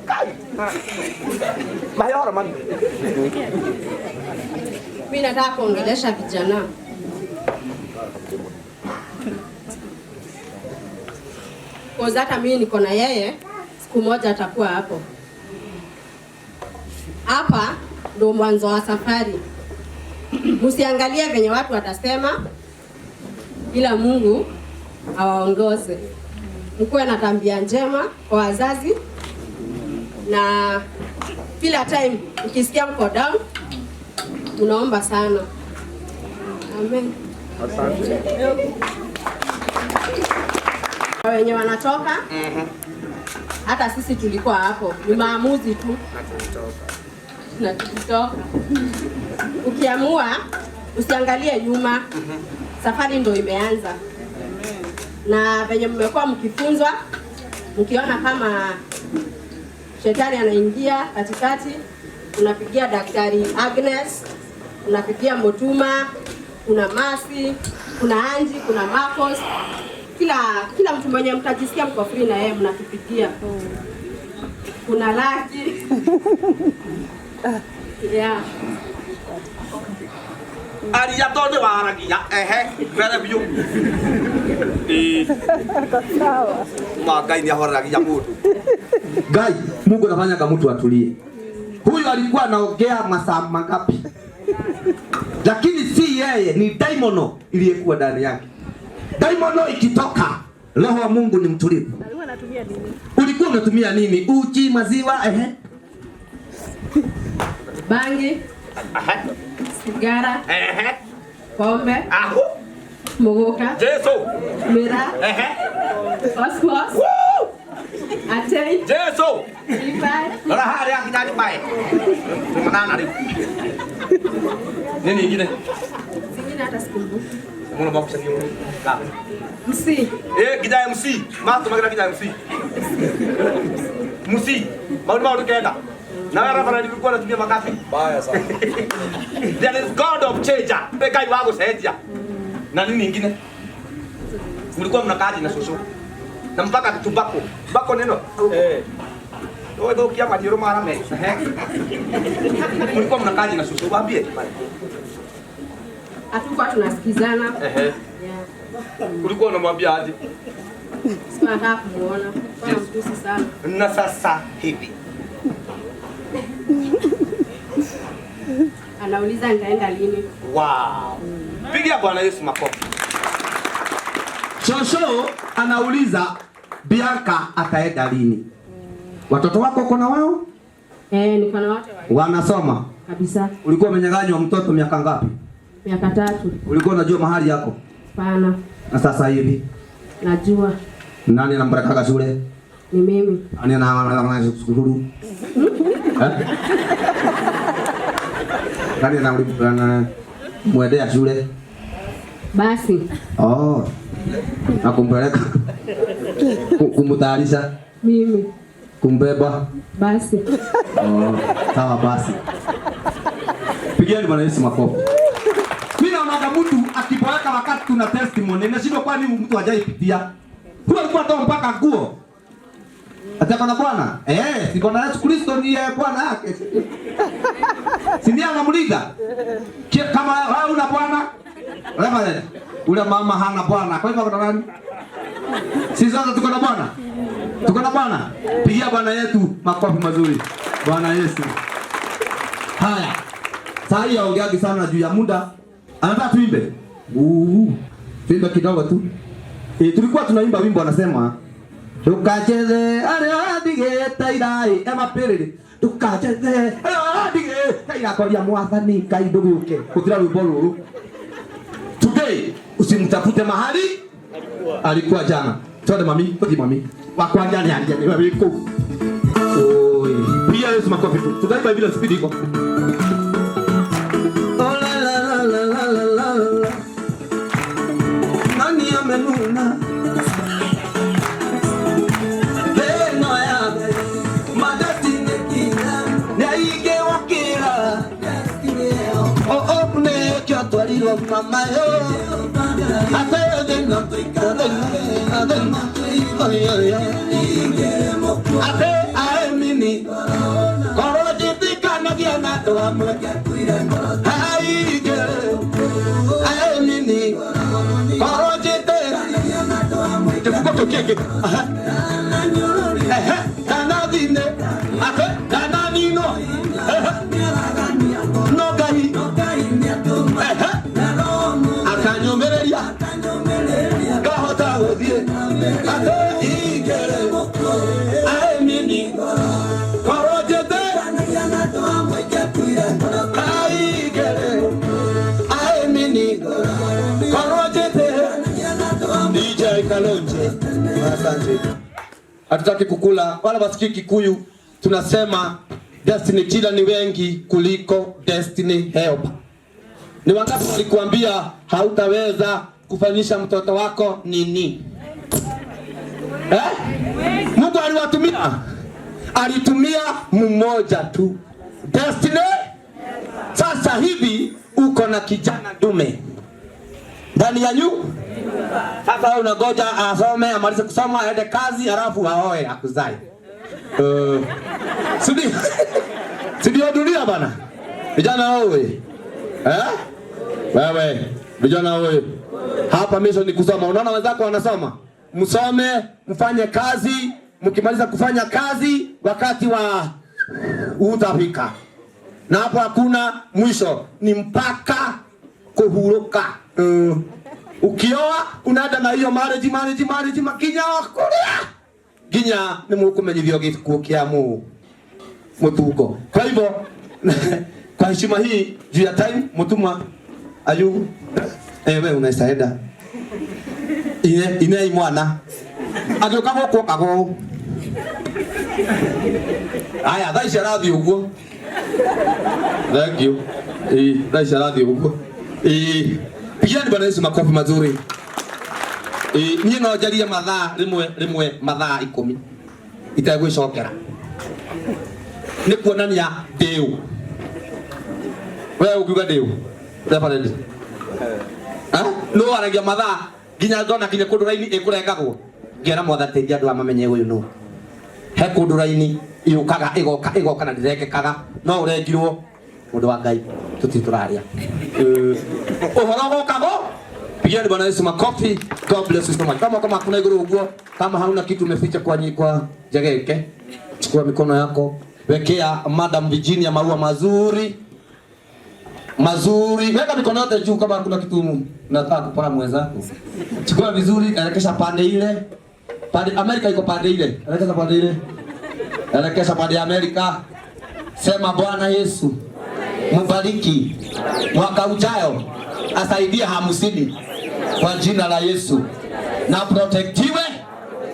O: Kai. Mahoro mami.
K: Mimi nataka kuongelesha vijana. Kwa hata mimi niko na yeye, siku moja atakuwa hapo. Hapa ndo mwanzo wa safari. Msiangalie venye watu watasema, ila Mungu awaongoze. Mkuwe na tabia njema kwa wazazi, na kila time ukisikia mko down, unaomba sana. Amen.
O: Asante.
K: Wenye wanatoka, hata sisi tulikuwa hapo, ni maamuzi tu. Na tulitoka. Ukiamua usiangalie nyuma. Safari ndo imeanza. Na venye mmekuwa mkifunzwa, mkiona kama shetani anaingia katikati, unapigia Daktari Agnes, unapigia Mutuma, kuna Masi, kuna Anji, kuna Marcos. Kila mtu mwenye mtajisikia mko free na yeye mnatupigia. Kuna Lucky. Yeah.
O: Aria tondu waragia ehe mbere biũ. Ma Ngai nĩ ahoreragia mũndũ.
N: Ngai, Mungu anafanya mtu atulie. Huyu alikuwa anaongea masaa mangapi? Lakini si yeye, ni daimono iliyekuwa ndani yake. Daimono ikitoka, roho wa Mungu ni mtulivu. Ulikuwa unatumia nini? Uji, maziwa, ehe.
K: Bangi. Sigara. Ehe. Pombe. Aho. Muguka.
O: Jesu.
K: Mira.
O: Ehe.
K: Osmos.
O: Woo!
K: Atei.
O: Jesu.
K: Ripai.
O: Rora haria nginya ripai. Manana riu. Nini ingine?
K: Zingine Jina hata sikumbuki.
O: Muno magucagia ka.
K: MC.
O: Eh, nginya MC. Matũmagĩra nginya MC. MC. Maũndũ maũndũ kenda. Na wewe Reverend ulikuwa unatumia makapi.
P: Baya sana.
O: There is God of changer. Ngai wa gũcenjia. Na nini ingine? Mlikuwa mnakaaje na shosho? Na mpaka tubako. Tubako neno. Eh. Wewe thũkia maniũrũ marame. Ehe. Mlikuwa mnakaaje na shosho? Waambie.
K: Hatukuwa tunasikizana.
O: Ehe.
K: Yeah.
O: Ulikuwa unamwambia aje?
K: Sikuwa nataka kumuona. Nilikuwa namtusi sana.
O: Na sasa hivi.
K: Anauliza nitaenda lini.
O: Wow. Pigia Bwana Yesu makofi.
N: Shosho anauliza Bianca ataenda lini? Watoto wako uko na wao?
K: Eh, niko na wote wawili.
N: Wanasoma?
K: Kabisa.
N: Ulikuwa umenyang'anywa mtoto miaka ngapi?
K: Miaka 3.
N: Ulikuwa unajua mahali yako?
K: Hapana.
N: Na sasa hivi
K: Najua
N: nani anampelekaga shule?
K: ni mimi.
N: Nani anashukuru? Eh? Nani anamwendea shule?
K: Basi.
N: Oh. Na kumpeleka kumtayarisha,
K: Mimi.
N: kumbeba.
K: Basi.
N: Oh, sawa basi. Pigieni Bwana Yesu makofi. Mimi naonaga mtu akiboeka wakati tuna testimony, nashindwa kwani mtu hajaipitia. Huyo alikuwa anatoa mpaka nguo. Ati na Bwana? Eh, si Bwana Yesu Kristo ndiye Bwana yake. Si ndiye anamulinda? Kama wewe una Bwana, Reverend, ule mama hana Bwana. Kwa hivyo kuna nani? Sisi sote tuko na Bwana. Tuko na Bwana. Pigia Bwana yetu makofi mazuri. Bwana Yesu. Haya. Saa hii haongeagi sana juu ya muda. Anataka tuimbe. Tuimbe kidogo tu. Tulikuwa tunaimba wimbo anasema tukacheze aria irai ema piriri tukacheze aria ira kwaria mwathani Ngai ndugiuke kuthira rwimbo ruru. Today usimtafute mahali alikuwa jana. Twende mami, tuthi mami. Wakwa jana ya ni wewe ku. Oi, pia Yesu makofi tu. Tutaimba bila speed iko. Oh la la la la la la la. Nani amenuna? Neno ya madestiny kila nyaige wakila. Oh oh ne kyatwalirwa mama yo. Ate aemini koro jitikanagia na andũ amwe aige aemini koro jitikanagia na andũ amwe kĩbuko kĩu kĩngĩ ehe kana thine ate kana nino no Ngai ehe akanyũmĩrĩria ngahota gũthiĩ ate igere aemini korwo njĩte aigere aemini korwo njĩte DJ Kalonje. Asante. Hatutaki kukula wala wasikii Kikuyu, tunasema destiny killer ni wengi kuliko destiny helper. Ni wangapi walikuambia hautaweza kufanyisha mtoto wako nini? Eh? Mungu aliwatumia. Alitumia mmoja tu. Destiny. Sasa hivi uko na kijana dume ndani ya nyu. Sasa wewe unangoja asome, amalize kusoma, aende kazi, halafu aoe akuzae. Si ndio dunia bana? Vijana wewe. Eh? Wewe, vijana wewe. Hapa mission ni kusoma. Unaona wenzako wanasoma? Msome, mfanye kazi, mkimaliza kufanya kazi wakati wa utafika. Na hapo hakuna mwisho, ni mpaka kuhuruka. Ukioa unaenda na hiyo marriage marriage marriage makinya kuria. Ginya ni mukumenyithio gikuo kia mu mutungo. Kwa hivyo kwa heshima hii juu ya time mutuma ayu wewe unaweza enda. Ine mwana. Agĩũka gũkũ okaga ũũ. Aya, thaa ici arathiĩ ũguo. Thank you. Thaa ici arathiĩ ũguo. Pigiani Bwana Yesu makofi mazuri. Niĩ no njarie mathaa rĩmwe rĩmwe mathaa 10 itegwĩcokera nĩ kuonania ndĩũ. We ũngiuga ndĩũ reverend? No waragia mathaa nginya ngona nginya kũndũ raini ĩkũrengagwo, ngĩona Mwathani teithia andũ aya mamenye ũyũ nũ. He kũndũ raini yũkaga ĩgoka ĩgoka na ndĩrengekaga, no ũrengirwo mũndũ wa Ngai tũtirĩ tũraria ũhoro gũkago. Pigiani Bwana Yesu makofi. God bless you so much. Kama kama kuna iguru uguo, kama hauna kitu umeficha kwa kwa jegeke, chukua mikono yako, wekea Madam Virginia maua mazuri mazuri. Weka mikono yote juu kama kuna kitu unataka kupaa mwenzako. Chukua vizuri, elekesha pande ile. Pande Amerika iko pande ile. Elekesha pande ile. Elekesha pande ya Amerika. Sema Bwana Yesu mbariki mwaka ujayo, asaidie 50 kwa jina la Yesu, na protektiwe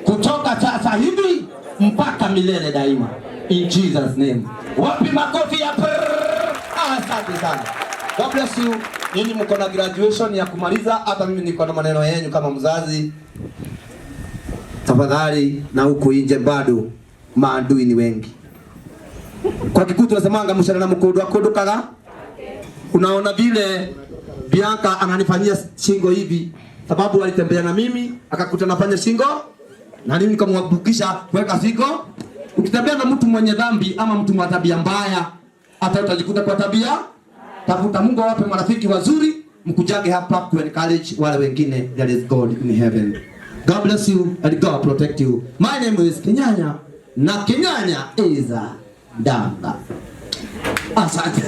N: kutoka sasa hivi mpaka milele daima, in Jesus name. Wapi makofi ya prrrr? Asante sana. God bless you. Nyinyi mko na graduation ya kumaliza, hata mimi niko na maneno yenu kama mzazi. Tafadhali, na huku nje bado maadui ni wengi. Kwa Kikuyu tunasemanga mshana na mkundu akundukaga. Unaona vile Bianca ananifanyia shingo hivi, sababu alitembea na mimi akakuta nafanya shingo na mimi nikamwabukisha kuweka shingo. Ukitembea na mtu mwenye dhambi ama mtu mwa tabia mbaya, hata utajikuta kwa tabia. Tafuta Mungu awape marafiki wazuri, mkujage hapa ku encourage wale wengine. There is God in heaven. God bless you and God protect you. My name is Kenyanya na Kenyanya is a danga. Asante.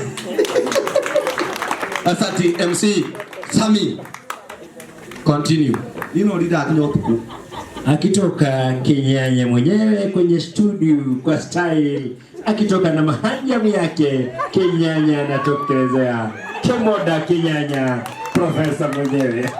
N: Asante MC Sami. Continue. Ino lida kinya utuku.
P: Akitoka Kenyanya mwenyewe kwenye studio kwa style, akitoka na mahanjamu yake, Kenyanya anatokelezea. Kemoda Kenyanya, profesa mwenyewe.